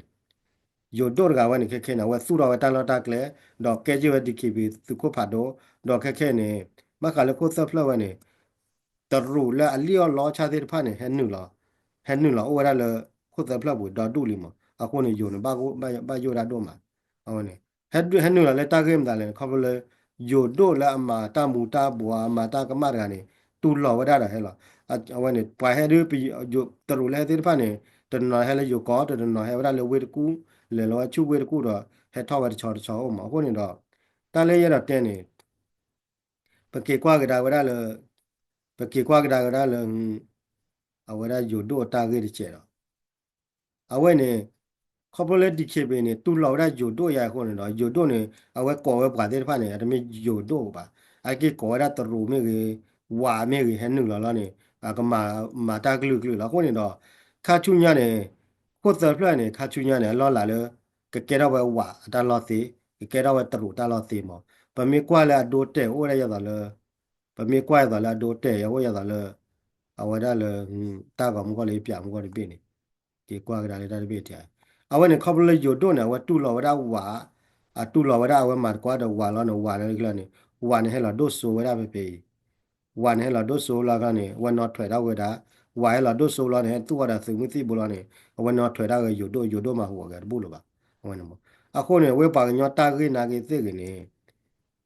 ယိၤဒိၣ်တဂၤဝဲန့ၣ် ခဲခဲန့ၣ် အဝဲသူၣ်ထီၣ်ဝဲတၢ်လီၢ်တၢ်ကျဲ ဒီးကဲက့ၤဝဲ DKBA သုးခိၣ်ဖးဒိၣ်, ဒီးခဲခဲန့ၣ် ဘၣ်ဃးလၢခိၣ်သၢဖျၢၣ်ဝဲန့ၣ် တရူးလၢအလံၣ်အီၣ်လီဆၣ်သ့ၣ်တဖၣ်န့ၣ် ဟဲနုာ်လီၤ, ဟဲနုာ်လီၤအိၣ်ဝဲဒၣ်လၢ ခိၣ်သၢဖျၢၣ်ပူၤဒီဒူၣ်လံမး, အဃိန့ၣ် ယိၤန့ၣ် ဘၣ်ယိၣ်ဝဲဒၣ်ဒိၣ်မး, အဝဲန့ၣ် ဟဲနုာ်လီၤလၢတၢ်ဂ့ၢ်မတၤလဲၣ်န့ၣ် ခီဖျိလၢ ယိၤဒိၣ်လၢအမၤတၢ်မူၤတၢ်ဘှီး အမၤတၢ်ကမၣ်တဂၤန့ၣ် တူၢ်လိာ်ဝဲဒၣ်ဒီးဟဲလီၤ. အဝဲန့ၣ် ပှၤဟဲဒုး တရူးလၢဟဲသ့ၣ်တဖၣ်န့ၣ် တနီၤဟဲလၢယိၤကီၢ် တနီၤဟဲဝဲဒၣ်လၢဝ့ၢ်တကူၣ်, လဲၤလီၤဝဲဆူဝ့ၢ်တကူၣ်ဒီး ဟဲထီၣ်ဝဲတဆီတဆီအိၣ်မး, အဃိန့ၣ်ဒီး တၢ်လၢယအဲၣ်ဒိးတဲန့ၣ် ပက့ၤကွၢ်ကဒါဝဲဒၣ်လၢ ပက့ၤကွၢ်ကဒါဝဲဒၣ်လၢ အဝဲဒၣ်ယိၤဒိၣ်အတၢ်ဂ့ၢ်တစဲးဒီး အဝဲန့ၣ် ခီဖျိလၢ DKBA န့ၣ် တူၢ်လိာ်ဝဲဒၣ်ယိၤဒိၣ်ယါအဃိန့ၣ်ဒီး ယိၤဒိၣ်န့ၣ် အဝဲကိးဝဲပှၤသ့ၣ်တဖၣ်န့ၣ် အတမ့ၢ်ယိၤဒိၣ်ဘၣ်, အက့ၤကိးဝဲဒၣ်တရူးမ့ၢ်ဂ့ၤ, ဝးမ့ၢ်ဂ့ၤ ဟဲနုာ်လီၤလီၤန့ၣ် အကမၤ မၤတၢ်ကလုာ်ကလုာ်လီၤ. အဃိန့ၣ်ဒီး ခါဆူညါန့ၣ် ခိၣ်သၢဖျၢၣ်န့ၣ် ခါဆူညါန့ၣ် အလီၢ်လၤလၢ ကကဲထီၣ်ဝဲဝးအတၢ်လီၢ်သ့, ကကဲထီၣ်ဝဲတရူးတၢ်လီၢ်သ့မး, ပမ့ၢ်ကွၢ်လၢအဒိတဲာ်အိၣ်ဝဲဒၣ်ယသိးလၢ ပမ့ၢ်ကွၢ်ယသိးလၢအဒိတဲာ် အအိၣ်ယသိးလၢ အဝဲဒၣ်လၢ တၢ်ဂီၤမူကီၢ်လၢယပၠးမူကီၢ်တဘ့ၣ်န့ၣ် က့ၤကွၢ်ကဒါလၢတၢ်တဘ့ၣ်ထဲ, အဝဲန့ၣ် ခီဖျိလၢယိၤဒိၣ်န့ၣ် အဝဲတူၢ်လိာ်ဝဲဒၣ်ဝး, အတူၢ်လိာ်ဝဲဒၣ်အဝဲမၤသကိးဒီးဝးလီၤန့ၣ် ဝးန့ၣ်လီၤန့ၣ် ဝးန့ၣ်ဟဲလီၤဒိၣ်စိဝဲဒၣ်ဖဲဖဲအံၤ, ဝးန့ၣ်ဟဲလီၤဒိၣ်စိလီၤန့ၣ် အဝဲနီၣ်ထွဲးဒၣ်ဝဲဒၣ်, ဝးဟဲလီၤဒိၣ်စိလီၤန့ၣ် ဟဲသူၣ်ဝဲဒီးသုးမုၢ်သံၣ်ဘိလီၤန့ၣ် အဝဲနီၣ်ထွဲးဒၣ်ဝဲယိၤဒိၣ်, ယိၤဒိၣ်မၤဟူးဂဲၤတဘူၣ်လၢၤဘၣ်, အဝဲန့ၣ်မး, အဃိန့ၣ် အဝဲပှၤကညီတၢ်ဂ့ၢ်နာ်က့သ့ၣ်ဂ့ၤန့ၣ်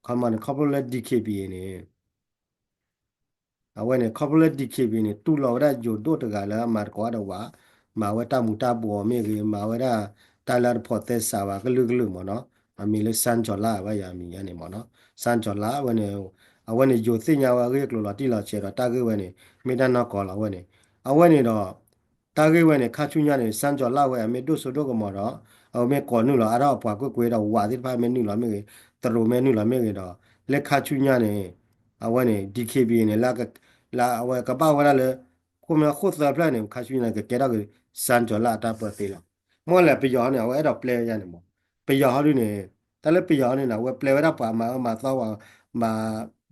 ခီမီန့ၣ် ခီဖျိလၢ DKBA န့ၣ် အဝဲန့ၣ် ခီဖျိလၢ DKBA န့ၣ် တူၢ်လိာ်ဝဲဒၣ်ယိၤဒိၣ်တဂၤလၢအမၤသကိးဒီးဝး, မၤဝဲတၢ်မူၤတၢ်ဘှီးမ့ၢ်ဂ့ၤ, မၤဝဲဒၣ်တၢ်လၢတဖိးသဲစးဘၣ်ကလုာ်ကလုာ်မးနီၤ, အမံၤလၢ စၣ်ကၠီၤလါ ဘၣ်ယၤမံၤယါန့ၣ်မးနီၤ, စၣ်ကၠီၤလါ အဝဲန့ၣ် အဝဲန့ၣ် ယိၤသ့ၣ်ညါဝဲအဂ့ၢ်အကျိၤလီၤတံၢ်လီၤဆဲးဒီး တၢ်ဂ့ၢ်ဝဲန့ၣ် မ့ၢ်တၢ်နီၢ်ကီၢ်လီၤ အဝဲန့ၣ်, အဝဲန့ၣ်ဒီး တၢ်ဂ့ၢ်ဝဲန့ၣ် ခါဆူညါန့ၣ် စၣ်ကၠီၤလါဝဲ အမ့ၢ်ဒိၣ်စိဒိၣ်ကမီၤဒီး အဝဲမ့ၢ်ကိးနုာ်လီၤအါထီၣ်အပှၤကွ့ၢ်ကွ့ၢ်ဒီး ဝးသ့ၣ်တဖၣ်မ့ၢ်နုာ်လီၤမ့ၢ်ဂ့ၤ, တရူးမ့ၢ်နုာ်လီၤမ့ၢ်ဂ့ၤဒီး လၢခါဆူညါန့ၣ် အဝဲန့ၣ် DKBA န့ၣ် လၢ လၢအဝဲကဘၣ်ဝဲဒၣ်လၢ ခိၣ်မဲခိၣ်သၢဖျၢၣ်န့ၣ် ခါဆူညါန့ၣ် ကကဲထီၣ်က့ၤ စၣ်ကၠီၤလါအတၢ်ပၢသ့လီၤ. မ့ၢ်လဲၣ် ပယီၤန့ၣ် အဝဲအဲၣ်ဒိးပျဲဝဲဒၣ်န့ၣ်မး, ပယီၤဟီဒုန့ၣ် တၢ်လၢပယီၤဟီန့ၣ် အဝဲပျဲဝဲဒၣ်ပှၤမၤအၢမၤသီဝဲ မၤ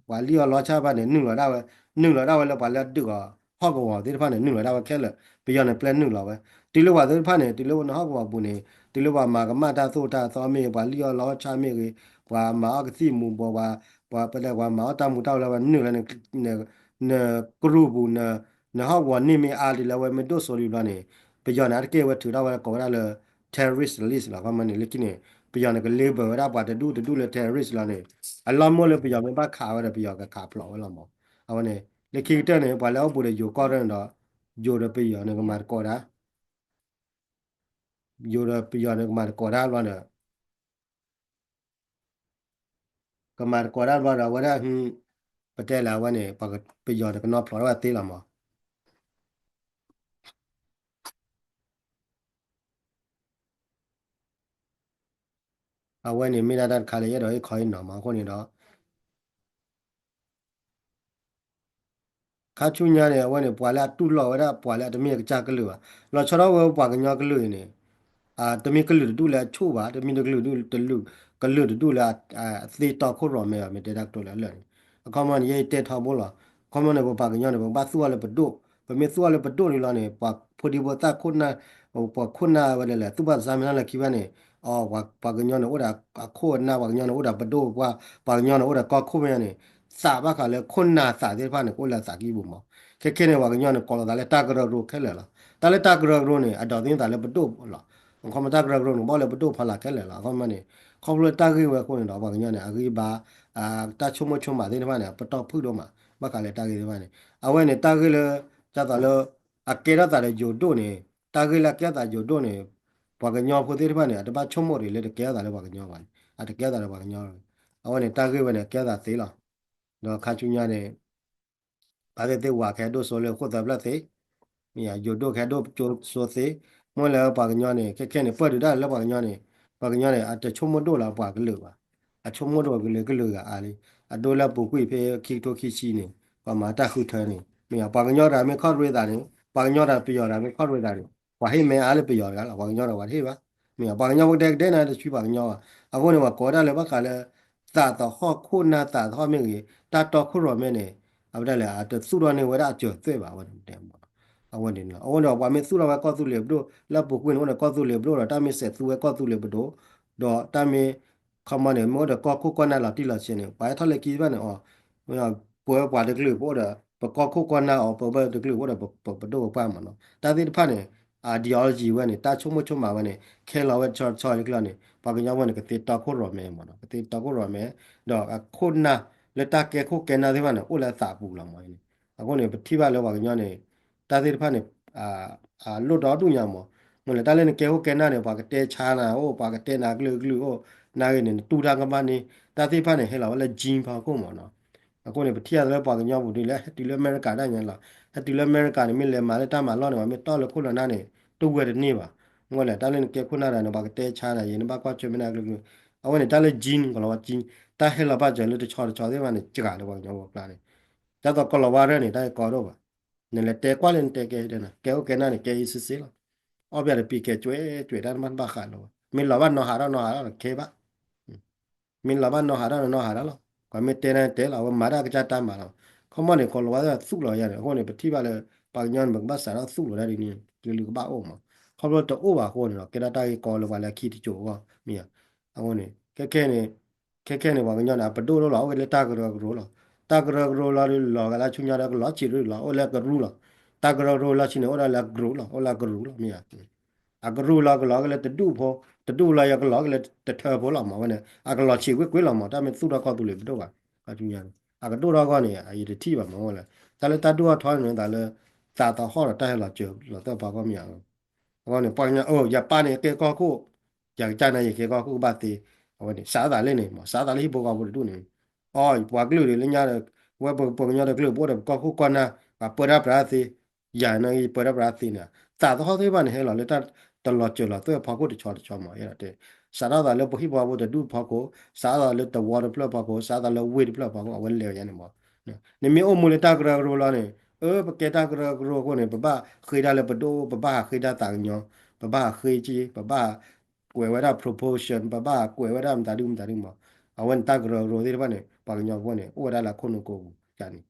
ပှၤလံၣ်အီၣ်လီဆၣ်တဖၣ်န့ၣ် နုာ်လီၤဒၣ်ဝဲ, နုာ်လီၤဒၣ်ဝဲလၢပှၤလၢအဒုးအီၤ ဟီၣ်ကဝီၤသ့ၣ်တဖၣ်န့ၣ် နုာ်လီၤဒၣ်ဝဲခဲလၢာ်, ပယီၤန့ၣ် ပျဲနုာ်လီၤဝဲ, တုၤလၢပှၤသ့ၣ်တဖၣ်န့ၣ် တုၤလၢပှၤနဟီၣ်ကဝီၤပူၤန့ၣ် တုၤလၢပှၤမၤကမၣ်တၢ်သိၣ်တၢ်သီမ့ၢ်ဂ့ၤ, ပှၤလံၣ်အီၣ်လီဆၣ်မ့ၢ်ဂ့ၤ, ပှၤမၤအီၣ်ကသံၣ်မူၤဘှီး, ပှၤ ပှၤပတဲပှၤမၤအီၣ်တၢ်မူၤတၢ်ဘှီးလၢပှၤနုာ်လီၤ န ကရူၢ်ပူၤ နဟီၣ်ကဝီၤန့ၢ်မ့ၢ်အါဒ်လၢအဝဲမ့ၢ်ဒိၣ်စိဒံးဘျီန့ၣ် ပယီၤန့ၣ် အါတက့ၢ်အဝဲထုးထီၣ်ဝဲကိးဝဲဒၣ်လၢ terrorist list လီၤ. ခီမီန့ၣ် လၢခံန့ၣ် ပယီၤန့ၣ် က label ဝဲဒၣ်ပှၤတဒူၣ်တဒူၣ်လၢ terrorist လီၤန့ၣ် အလီၢ်မိၢ်လၢပယီၤမ့ၢ်ဘၣ်ခးဝဲဒီး ပယီၤကခးဖျိးဝဲလီၤမး. အဝဲန့ၣ် လၢခံကတၢၢ်န့ၣ် ပှၤလၢအိၣ်ဘူးဒီးယိၤကီၢ်န့ၣ်ဒီး ယိၤဒီးပယီၤန့ၣ်ကမၤသကိးဒၣ် ယိၤဒီးပယီၤန့ၣ် ကမၤသကိးတၢ်ဘျီဒီး ကမၤသကိးတၢ်ဘျီဒီး အဝဲဒၣ် ပတဲလၢအဝဲန့ၣ် ပယီၤန့ၣ် ကနီၣ်ဖျိးထီၣ်ဝဲသ့လီၤမး. အဝဲန့ၣ်မ့ၢ်ဒၣ်တၢ်တခါလၢယအဲၣ်ဒိးဟ့ၣ်ခီဟ့ၣ်နီၤမး အဃိန့ၣ်ဒီး ခါဆူညါန့ၣ် အဝဲန့ၣ် ပှၤလၢအတူၢ်လိာ်ဝဲဒၣ် ပှၤလၢအတမ့ၢ်ကစၢ်ကလုာ်ဘၣ်. လီၤဆီဒၣ်ဝဲပှၤကညီကလုာ်အံၤန့ၣ် တမ့ၢ်ကလုာ်တဒူၣ်လၢအဆိၣ်ဘၣ်, တမ့ၢ်ကလုာ်တဒူၣ်လၢ အသ့တီခိၣ်ရိၣ်မဲဘၣ် မ့ၢ်တဲတၢ်ကတိၤလၢအလၢာ်န့ၣ်. အခီမီန့ၣ် ယဲယတဲထီဘိလီၤ. အခီမီန့ၣ် ပပှၤကညီန့ၣ် ပကဘၣ်သူၣ်ထီၣ်လၢပဒိၣ်, ပမ့ၢ်သူၣ်ထီၣ်လၢပဒိၣ်န့ၣ်လီၤန့ၣ် ပှၤဖိဒံဖိသၣ်ခိၣ်နၢ် ပှၤခိၣ်နၢ်ဝဲဒၣ်လဲာ် သူၣ်ဘၣ်သးမ့ၢ်နီၢ်လၢခံဘၣ်န့ၣ် အ ပှၤကညီန့ၣ်အိၣ်ဒီးအခိၣ်အနၢ်, ပှၤကညီန့ၣ်အိၣ်ဒီးပဒိၣ်ပပှၢ်, ပှၤကညီန့ၣ်အိၣ်ဒီးကီၢ်ခိၣ်မ့ၢ်န့ၣ် သးဘၣ်ဃးလၢခိၣ်နၢ်သးသ့ၣ်တဖၣ်န့ၣ် ကအိၣ်လၢအသးကံၢ်ပူၤမး. ခဲခဲန့ၣ် ပှၤကညီန့ၣ် ကိးလီၤသးလၢတၢ်ကရၢကရိခဲလၢာ်လီၤ. တၢ်လၢတၢ်ကရၢကရိန့ၣ် အဒိးသန့ၤသးလၢပဒိၣ်လီၤ. ခီမီတၢ်ကရၢကရိန့ၣ် ဘၣ်လၢပဒိၣ်ဖီလာ်ခဲလၢာ်လီၤ. အခီပညီန့ၣ် ခီဖျိလၢတၢ်ဂ့ၢ်ဝဲအဃိန့ၣ်ဒီး ပှၤကညီန့ၣ် အဂံၢ်ဘါ တၢ်ဆိကမိၣ်ဆိကမးသ့ၣ်တဖၣ်န့ၣ် ပတီၢ်ဖုၣ်ဒိၣ်မး ဘၣ်ဃးလၢတၢ်ဂ့ၢ်သ့ၣ်တဖၣ်န့ၣ် အဝဲန့ၣ် တၢ်ဂ့ၢ်လၢ ဒ်သိးလၢ အကဲထီၣ်သးဒီးယိၤဒိၣ်န့ၣ် တၢ်ဂ့ၢ်လၢအကဲထီၣ်သးယိၤဒိၣ်န့ၣ် ပှၤကညီဖိသ့ၣ်တဖၣ်န့ၣ် အတဘၣ်ဆိကမိၣ်ဒံးလၢတကဲထီၣ်သးလၢပှၤကညီဘၣ်န့ၣ် အတကဲထီၣ်သးလၢပှၤကညီ. အဝဲန့ၣ် တၢ်ဂ့ၢ်ဝဲန့ၣ် အကဲထီၣ်သးသ့လီၤ. ဒီးခါဆူညါန့ၣ် ဘၣ်သ့ၣ်သ့ၣ်ဝၤကဟဲဒိၣ်စိလၢခိၣ်သၢဖျၢၣ်သ့, မ့ၢ်ယိၤဒိၣ်ကဟဲဒိၣ်ကၠိစိသ့, မ့ၢ်လၢပှၤကညီန့ၣ် ခဲခဲန့ၣ် ပၢၢ်ဒုးတၢ်လၢပှၤကညီန့ၣ် ပှၤကညီန့ၣ် အတဆိကမိၣ်ဒိၣ်လၢပှၤကလုာ်ဘၣ်, အဆိကမိၣ်ဒိၣ်ကလုာ်ကလုာ်ဂၤအါလံ, အဒိလၢပူၤကွံာ်ဖဲခံကထိခံဆံန့ၣ် ပှၤမၤတၢ်ဃုထၢန့ၣ် မ့ၢ်ပှၤကညီတဂၤမ့ၢ်ခီၣ်ရ့သးန့ၣ် ပှၤကညီတဂၤပယီၤတဂၤမ့ၢ်ခီၣ်ရ့သးန့ၣ် ပှၤဟ့ၣ်မဲအါလၢပယီၤတဂၤလီၤ, ပှၤကညီတဂၤပှၤတဟ့ၣ်ဘၣ်, မ့ၢ်ပှၤကညီဖိကဒဲကဒဲန့ၣ် တဆံပှၤကညီဘၣ်, အဃိန့ၣ် ပှၤကိးဝဲဒၣ်လၢဘၣ်ဃးလၢ သးသဟီၣ်ခိၣ်နၢ်သးသဟီၣ်မ့ၢ်ဂ့ၤ တၢ်တီခိၣ်ရိၣ်မဲန့ၣ် အဝဲဒၣ်လဲၣ် အတသူၣ်ထီၣ်န့ၢ်ဝဲဒၣ်အစၢၤသွဲၣ်ဘၣ်ဝဲန့ၣ်တဲမး, အဝဲန့ၣ်လီၤ, အဃိန့ၣ် ပှၤမ့ၢ်သူၣ်ထီၣ်ဝဲကီၢ်သူလ့ၤပဒိၣ် လၢပူၤကွံာ်န့ၣ် အိၣ်ဒီးကီၢ်သူလ့ၤပဒိၣ်ဒီး တၢ်မ့ၢ်စဲးသူဝဲကီၢ်သူလ့ၤပဒိၣ် ဒီးတၢ်မ့ၢ် ခီမီန့ၣ် မ့ၢ်အိၣ်ဒီးကီၢ်ခိၣ်ကီၢ်နၢ်လီၤတံၢ်လီၤဆဲးန့ၣ် ပှၤဟဲထီၣ်လၢခံတဖၣ်န့ၣ်အီၤ ပဝဲပှၤတကလုာ်ပအိၣ်ဒီး ပကီၢ်ခိၣ်ကီၢ်နၢ်အီၤ ပဝဲတကလုာ်ပအိၣ်ဒီး ပဒိၣ်ပပှၢ်မးနီၤ, တၢ်သ့ၣ်တဖၣ်န့ၣ် ideology ဝဲန့ၣ် တၢ်ဆိကမိၣ်ဆိကမးဝဲန့ၣ် ခဲလီၤဝဲတဆီတဆီတကျါန့ၣ် ပှၤကညီဖိန့ၣ် ကသ့တီခိၣ်ရိၣ်မဲမးနီၤ, ကသ့တီခိၣ်ရိၣ်မဲ ဒီးအခိၣ်နၢ်လၢတၢ်ကဲခိၣ်ကဲနၢ်သ့ၣ်တဖၣ်န့ၣ် အိၣ်လၢအသးပူၤလီၤမးန့ၣ်, အဃိန့ၣ် ပထံၣ်ဘၣ်လၢပှၤကညီန့ၣ် တၢ်သ့ၣ်တဖၣ်န့ၣ် လိၣ်ဒီဒူၣ်ညါမး, မ့ၢ်လၢတၢ်လၢနကဲခိၣ်ကဲနၢ်န့ၣ် ပှၤကတဲဆါနၤအိၣ် ပှၤကတဲနၤကလုာ်ကလုာ်အိၣ် နာ်ဂ့ၤန့ၣ် နတူၢ်တၢ်ကမၣ်န့ၣ် တၢ်သ့ၣ်တဖၣ်န့ၣ် ဟဲလီၤဝဲလၢ gene ဖီခိၣ်မးနီၤ, အဃိန့ၣ် ပထံၣ်အသးလၢပှၤကညီပူၤဒ်လဲၣ် ဟဲတုၤလၢအမဲရကၤဒၣ်ညါလီၤ, ဟဲတုၤလၢအမဲရကၤန့ၣ် မ့ၢ်လဲၤမၤလၢတၢ်မၤလီၢ်န့ၣ် ပှၤမ့ၢ်တီၢ်လၢခိၣ်လၢနၢ်န့ၣ် တဝဲတန့ၢ်ဘၣ်, မ့ၢ်လဲၣ် တၢ်လၢနကဲခိၣ်နၢ်တဂၤန့ၣ် ပှၤကတဲဆါနၤယံၤ နဘၣ်ကွၢ်ဆၢၣ်မဲာ်နၤကလုာ်ကလုာ်, အဝဲန့ၣ် တၢ်လၢ gene ကလီၤဝဲ gene တၢ်ဟဲလီၤဘၣ်စၢၤလၢတဆီတဆီသ့ၣ်တဖၣ်န့ၣ် စှၤလၢပှၤကညီဖိအကျါန့ၣ်, ဒ်သိးကလီၤဝါရဲၣ်န့ၣ် တၢ်ဟဲကီဒိၣ်ဘၣ်, နလဲၤတဲကွၢ်လၢနတဲကဲတဲနၤ ကဲအိၣ်ကဲနၢ်န့ၣ် ကဲအံၤစ့စ့လီၤ, အီၣ်ဘၣ်တပံၤကဲကွဲးကွဲးတၢ်တမ့ၢ်တဘၣ်ဃးလီၤဘၣ်, မ့ၢ်လီၤဘၣ်နီၢ်ဟးထီၣ်နီၢ်ဟးထီၣ်လီၤ ခဲဘၣ် မ့ၢ်လီၤဘၣ်နီၢ်ဟးထီၣ်နီၢ်ဟးထီၣ်လီၤ, ပှၤမ့ၢ်တဲနၤတဲလီၤ အဝဲမၤတၢ်ကစၢ်တၢ်မၤလီၤ, ခီမီန့ၣ် ကလီၤဝါသူၣ်လီၤယါန့ၣ် အဃိန့ၣ် ပထံၣ်ဘၣ်လၢ ပှၤကညီန့ၣ် ပကဘၣ်စးထီၣ်သူၣ်လီၤဒၣ်ဒ်န့ၣ် ကလုာ်ကဘၣ်အိၣ်မး, ခီဖျိတအိၣ်ဘၣ်အဃိန့ၣ်ဒီး ကဲဒၣ်တၢ်ဂ့ၢ်ကီလၢပှၤလၢအခံတစိၤအဂီၢ် မ့ၢ်ဧါ, အဃိန့ၣ် ခဲခဲန့ၣ် ခဲခဲန့ၣ် ပှၤကညီန့ၣ် အပဒိၣ်လီၤ အိၣ်ဝဲလၢတၢ်ကရၢကရိလီၤ, တၢ်ကရၢကရိလီၤဒီး လီၤဂာ်လၢဆူညါဒီးကလီၤဆံးရူၢ်လီၤ အိၣ်လၢကရူၢ်လီၤ, တၢ်ကရၢကရိလီၤဆံးန့ၣ် အိၣ်ဒၣ်လၢအကရူၢ်လီၤ အိၣ်လၢအကရူၢ်လီၤ မ့ၢ်ဧါ အကရူၢ်လီၤ ကလီၤက့ၤလၢတဒူၣ်ဖိ, တဒူၣ်လီၤ ယကလီၤက့ၤလၢတထၢဖိလီၤမး အဝဲန့ၣ် အကလီၤဆံးကွ့ၢ်ကွ့ၢ်လီၤမး တၢ်မ့ၢ်သူၣ်ထီၣ်ကီၢ်သူလ့ၤပဒိၣ်ဘၣ်, ခါဆူညါန့ၣ် အကဒိၣ်ထီၣ်အဂီၢ်န့ၣ် ယတထံၣ်ဘၣ်မး အဝဲလဲၣ် တၢ်လၢတၢ်ဒိၣ်ထီၣ်ထီန့ၣ် သးလၢ သးသဟီၣ်ဒီးတၢ်ဟဲလီၤစၢၤလီၤသွဲၣ်ဖီခိၣ်မ့ၢ်ဧါ, အဃိန့ၣ် ပှၤကညီ အိ ယပၢ်န့ၣ်ကဲကီၢ်ခိၣ်, ယကစၢ်န့ၣ် ယကဲကီၢ်ခိၣ်ကဘၣ်သ့, အဝဲန့ၣ် စးသးလၢန့ၣ်မး စးသးလၢဟံၣ်ဖိဃီဖိတဒူၣ်န့ၣ်, အိ ပှၤကလုာ်ဒ်လၢညါဒီး ဝဲပပှၤကညီတကလုာ် ပအိၣ်ဒီးပကီၢ်ခိၣ်ကီၢ်နၢ် ပှၤပၢတၢ်ပြးသ့, ယၤန့ၣ် ယပၢတၢ်ပြးသ့န့ၣ် သးသဟီၣ်သ့ၣ်တဖၣ်န့ၣ် ဟဲလီၤလၢတၢ်တလီၤစၢၤလီၤသွဲၣ်ဖီခိၣ်တဆီတဆီမး ယဲဒၣ်တဲ, စးထီၣ်သးလၢပဟံၣ်ဖိဃီဖိတဒူၣ်ဖီခိၣ်, စးထီၣ်သးလၢသဝီတဖျၢၣ်ဖီခိၣ်, စးထီၣ်သးလၢဝ့ၢ်တဖျၢၣ်ဖီခိၣ် အဝဲလဲၤဝဲယါန့ၣ်မး, နမ့ၢ်အိၣ်မူလၢတၢ်ကရၢကရိလီၤန့ၣ်, အၢ ပကဲတၢ်ကရၢကရိအဃိန့ၣ် ပဘၣ်ဃ့တၢ်လၢပဒိၣ်, ပဘၣ်ဟးဃ့တၢ်သးကညီၤ, ပဘၣ်ဟးဃ့က့, ပဘၣ်ကွဲးဝဲဒၣ် proportion, ပဘၣ်ကွဲးဝဲဒၣ်မတၤဒုမတၤဒုမး, အဝဲန့ၣ်တၢ်ကရၢကရိသ့ၣ်တဖၣ်န့ၣ် ပှၤကညီဖိန့ၣ် အိၣ်ဝဲဒၣ်လၢခိၣ်နူာ်ကိာ်ပူၤန့ၣ်,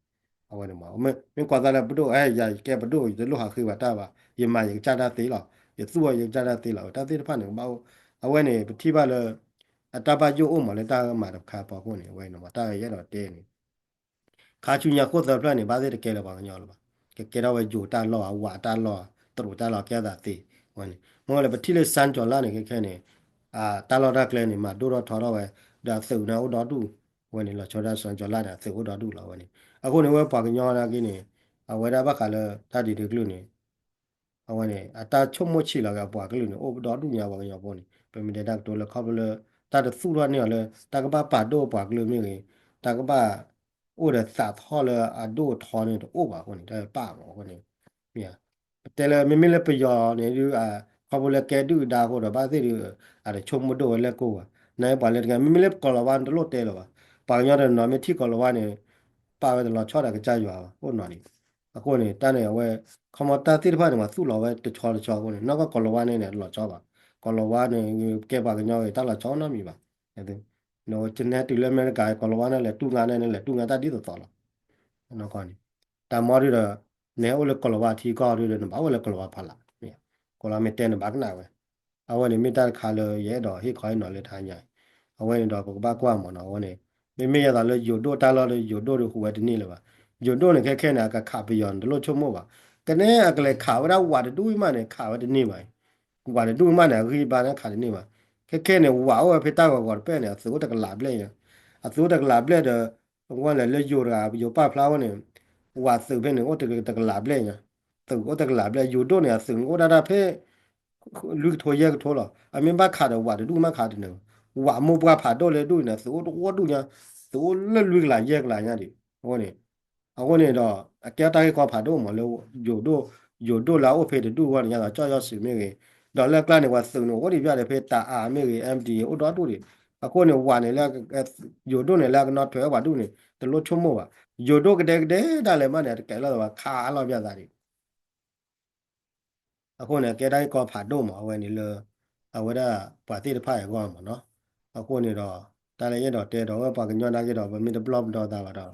အဝဲန့ၣ်မး မ့ၢ်ကွၢ်သးလၢပဒိၣ် အဲ ယၤယကဲပဒိၣ် ယတလိၣ်ဟးဃ့ဘၣ်တၢ်ဘၣ်, ယမၤယကစၢ်တၢ်သ့လီၤ, ယသူၣ်အီၤယကစၢ်တၢ်သ့လီၤ, တၢ်သ့ၣ်တဖၣ်န့ၣ် ကဘၣ်အိၣ်, အဝဲန့ၣ် ပထံၣ်ဘၣ်လၢ အတၢ်ဘၣ်ယိၣ်အိၣ်မးလၢတၢ်မၤတခါအဖီခိၣ်န့ၣ် အဝဲန့ၣ်မး တၢ်အဲၣ်ဒိးတဲန့ၣ် ခါဆူညါခိၣ်သၢဖျၢၣ်န့ၣ် ဘၣ်သ့ၣ်တကဲလၢပှၤကညီလၢၤဘၣ်, ကကဲထီၣ်ဝဲယိၤတၢ်လီၢ် အဝးတၢ်လီၢ် တရူးတၢ်လီၢ်ကဲအသးသ့, အဝဲန့ၣ် မ့ၢ်ဝဲလၢပထံၣ်လၢ စၣ်ကၠီၤလါန့ၣ် ခဲခဲန့ၣ် တၢ်လီၢ်တၢ်ကျဲန့ၣ် မၤဒိၣ်ထီၣ်ထီထီၣ်ဝဲ, ဒီးအသုးန့ၣ်အိၣ်ဒီဒူၣ်, အဝဲန့ၣ် လီၤဆီဒၣ် စၣ်ကၠီၤလါန့ၣ် အသုးအိၣ်ဒီဒူၣ်လီၤ အဝဲန့ၣ်, အဃိန့ၣ် ဝဲပှၤကညီနာ်က့န့ၣ် အဝဲဒၣ်ဘၣ်ဃးလၢတၢ်ဒ်တကလုာ်န့ၣ် အဝဲန့ၣ် အတၢ်ဆိကမိၣ်ဆံးလီၤက့ၤအပှၤကလုာ်န့ၣ် အိၣ်ဒီဒူၣ်ညါပှၤကညီဖိန့ၣ် ပမ့ၢ်တဲတၢ်ကတိၤလၢခီဖျိလၢ တၢ်တသူၣ်ထီၣ်န့ၢ်အီၤလၢ တၢ်ကဘၣ်ပာ်ဒိၣ်ပှၤကလုာ်မ့ၢ်ဂ့ၤ, တၢ်ကဘၣ်အိၣ်ဒီးသးထီၣ်လၢအဒိၣ်အထီန့ၣ်တအိၣ်ဘၣ်အဃိန့ၣ် တၢ်ပာ်မးအဃိန့ၣ်, မ့ၢ် ပတဲလၢ မ့မ့ၢ်လၢပယီၤန့ၣ်ဒုး ခီဖျိလၢကဲဒုၣ်ဒါအဃိဒီး ဘၣ်သ့ၣ်ဒုး အတဆိကမိၣ်ဒိၣ်ဝဲလၢကိၢ်ဘၣ်, နာ်ပှၤလၢတဂၤ မ့မ့ၢ်လၢပကီၤလၤဝါန့ၣ် တလိၣ်တဲလၢၤဘၣ်, ပှၤကညီတနီၤမ့ၢ်ထံၣ်ကီၤလၤဝါန့ၣ် ပာ်ဝဲတလီၤဆီဒီးကစၢ်ယွၤဘၣ် အိၣ်နီၤန့ၣ်, အဃိန့ၣ် တၢ်န့ၣ်အဝဲ ခီမီတၢ်သ့ၣ်တဖၣ်န့ၣ် မၤသူၣ်လီၤဝဲတဆီတဆီအဃိန့ၣ် နီၢ်ကီၢ်ကီၤလၤဝါန့ၣ်န့ၣ် တလီၤဆီဘၣ်, ကီၤလၤဝါန့ၣ် ကဲပှၤကညီဂ့ၤ တၢ်လီၤဆီနီတမံၤဘၣ်, နဟဲတုၤလၢအမဲရကၤ ကီၤလၤဝါန့ၣ် လဲၤတူၢ်ငါန့ၣ် နလဲၤတူၢ်ငါတၢ်ဒ်သိးသိးလီၤ, န့ၣ် တၢ်မီဒုဒီး နဟဲအိၣ်လၢကီၤလၤဝါထံကီၢ်ဒုဒီး နဘၣ်အိၣ်လၢကီၤလၤဝါဖီလာ်, ကီၤလၤဝါမ့ၢ်တဲနဘၣ်ကနၣ်ဝဲ, အဝဲန့ၣ်မ့ၢ်တၢ်တခါလၢယအဲၣ်ဒိးဟ့ၣ်ခီဟ့ၣ်နီၤလၢတဟါညါအံၤ, အဝဲန့ၣ်ဒီးပကဘၣ်ကွၢ်မးနီၤ အဝဲန့ၣ် မ့မ့ၢ်ယသးလၢယိၤဒိၣ်တၢ်လီၢ်ဒီး ယိၤဒိၣ်ဒီးဟူးဝဲတန့ၢ်လၢၤဘၣ်. ယိၤဒိၣ်န့ၣ် ခဲခဲန့ၣ် အကခးပယီၤန့ၣ် တလိၣ်ဆိကမိၣ်ဘၣ်. ကနဲအကလဲၤခးဝဲဒၣ်ဝးတဒူၣ်မးန့ၣ် ခးဝဲတန့ၢ်ဘၣ်. ဝးတဒူၣ်မးန့ၣ် အဂံၢ်ဘါန့ၣ်ခးတန့ၢ်ဘၣ်. ခဲခဲန့ၣ် ဝးအိၣ်ဝဲဖဲတၢ်ဂီၤဂီၤတပဲၢ်န့ၣ် အသုးအိၣ်တကလးဘျဲၣ်ညါ, အသုးအိၣ်တကလးဘျဲၣ်ဒီး ဝဲလဲၤလၢယိၤတဂၤ ယိၤပာ်ဖျါဝဲန့ၣ် ဝးသုးဖဲန့ၣ်အိၣ်တကလးဘျဲၣ်ညါ, သုးအိၣ်တကလးဘျဲၣ် ယိၤဒိၣ်န့ၣ် အသုးန့ၣ်အိၣ်ဒၣ်တၢ်ဖဲ လွံၢ်ကထိယဲၢ်ကထိလီၤ. အမ့ၢ်ဘၣ်ခးဒီးဝးတဒူၣ်မးခးတန့ၢ်, ဝးမိၢ်ပှၢ်ဖးဒိၣ်လၢဒူၣ်န့ၣ် သုးအိၣ်တဝီဒူၣ်ညါ, သုးအိၣ်လၢလွံၢ်ကလးယဲၢ်ကလးညါဒံး. အဃိန့ၣ် အဃိန့ၣ်ဒီး အကဲတၢ်ဂ့ၢ်ကီဖးဒိၣ်မးလၢ ယိၤဒိၣ်, ယိၤဒိၣ်လၢအအိၣ်ဖဲတဒူၣ်အဂီၢ်န့ၣ် ညါဒီးကၠီၣ်ယီၣ်စုးမ့ၢ်ဂ့ၤ, ဒီးလၢကျါန့ၣ် ပှၤသုးန့ၣ်အိၣ်ဒံးဘၣ်ဒီး ဖဲတၢ်အါမ့ၢ်ဂ့ၤ M D A အိၣ်ဒီဒူၣ်ဒံး. အဃိန့ၣ် ဝးန့ၣ်လၢ ယိၤဒိၣ်န့ၣ်လၢအကနီၣ်ထွဲဝဲပှၤဒူၣ်န့ၣ် တလိၣ်ဆိကမိၣ်ဘၣ်. ယိၤဒိၣ်ကဒဲကဒဲဒၣ်လဲာ်မးန့ၣ် အတကဲလီၤသးဘၣ် ခးအလီၢ်ပျၢ်သးဒံး အဃိန့ၣ် အကဲတၢ်ဂ့ၢ်ကီဖးဒိၣ်မး အဝဲန့ၣ်လၢ အဝဲဒၣ်ပှၤသ့ၣ်တဖၣ်အံၤအဂီၢ်မးနီၤ. အဃိန့ၣ်ဒီး တၢ်လၢယအဲၣ်ဒိးတဲဒီးဝဲပှၤကညီနာ်က့ဒီး ပမ့ၢ်တဘျီပဒီသးဘၣ်ဒီး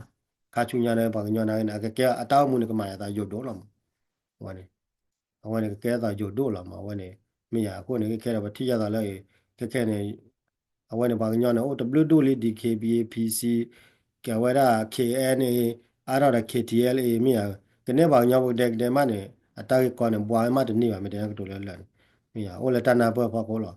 ခါဆူညါဒီးပှၤကညီနာ်က့န့ၣ် အကကဲအတၢ်အိၣ်မူန့ၣ် ကမၤယသးယိၤဒိၣ်လီၤမး. အဝဲန့ၣ် အဝဲန့ၣ်ကကဲအသးယိၤဒိၣ်လီၤမး အဝဲန့ၣ် မ့ၢ်ယၤအဃိန့ၣ် ခဲခဲဒီးပထံၣ်ယသးလၢ ခဲခဲန့ၣ် အဝဲန့ၣ်ပှၤကညီန့ၣ် အိၣ်တဘျုးဒူၣ်လံ D K B A P C ကဝဲဒၣ် K N A အါထီၣ်ဒီး K T L A မ့ၢ်ယၤ ကန့ၢ်ပှၤကညီပကဒဲကဒဲမးန့ၣ် အတၢ်ဂ့ၢ်ကီန့ၣ် ဘှါမးတန့ၢ်ဘၣ် မ့ၢ်တဲကတိၤလၢလၢာ်န့ၣ် မ့ၢ်ယၤ အိၣ်လၢတၢ်နၢ်ပၢၢ်ဖီခိၣ်လီၤ.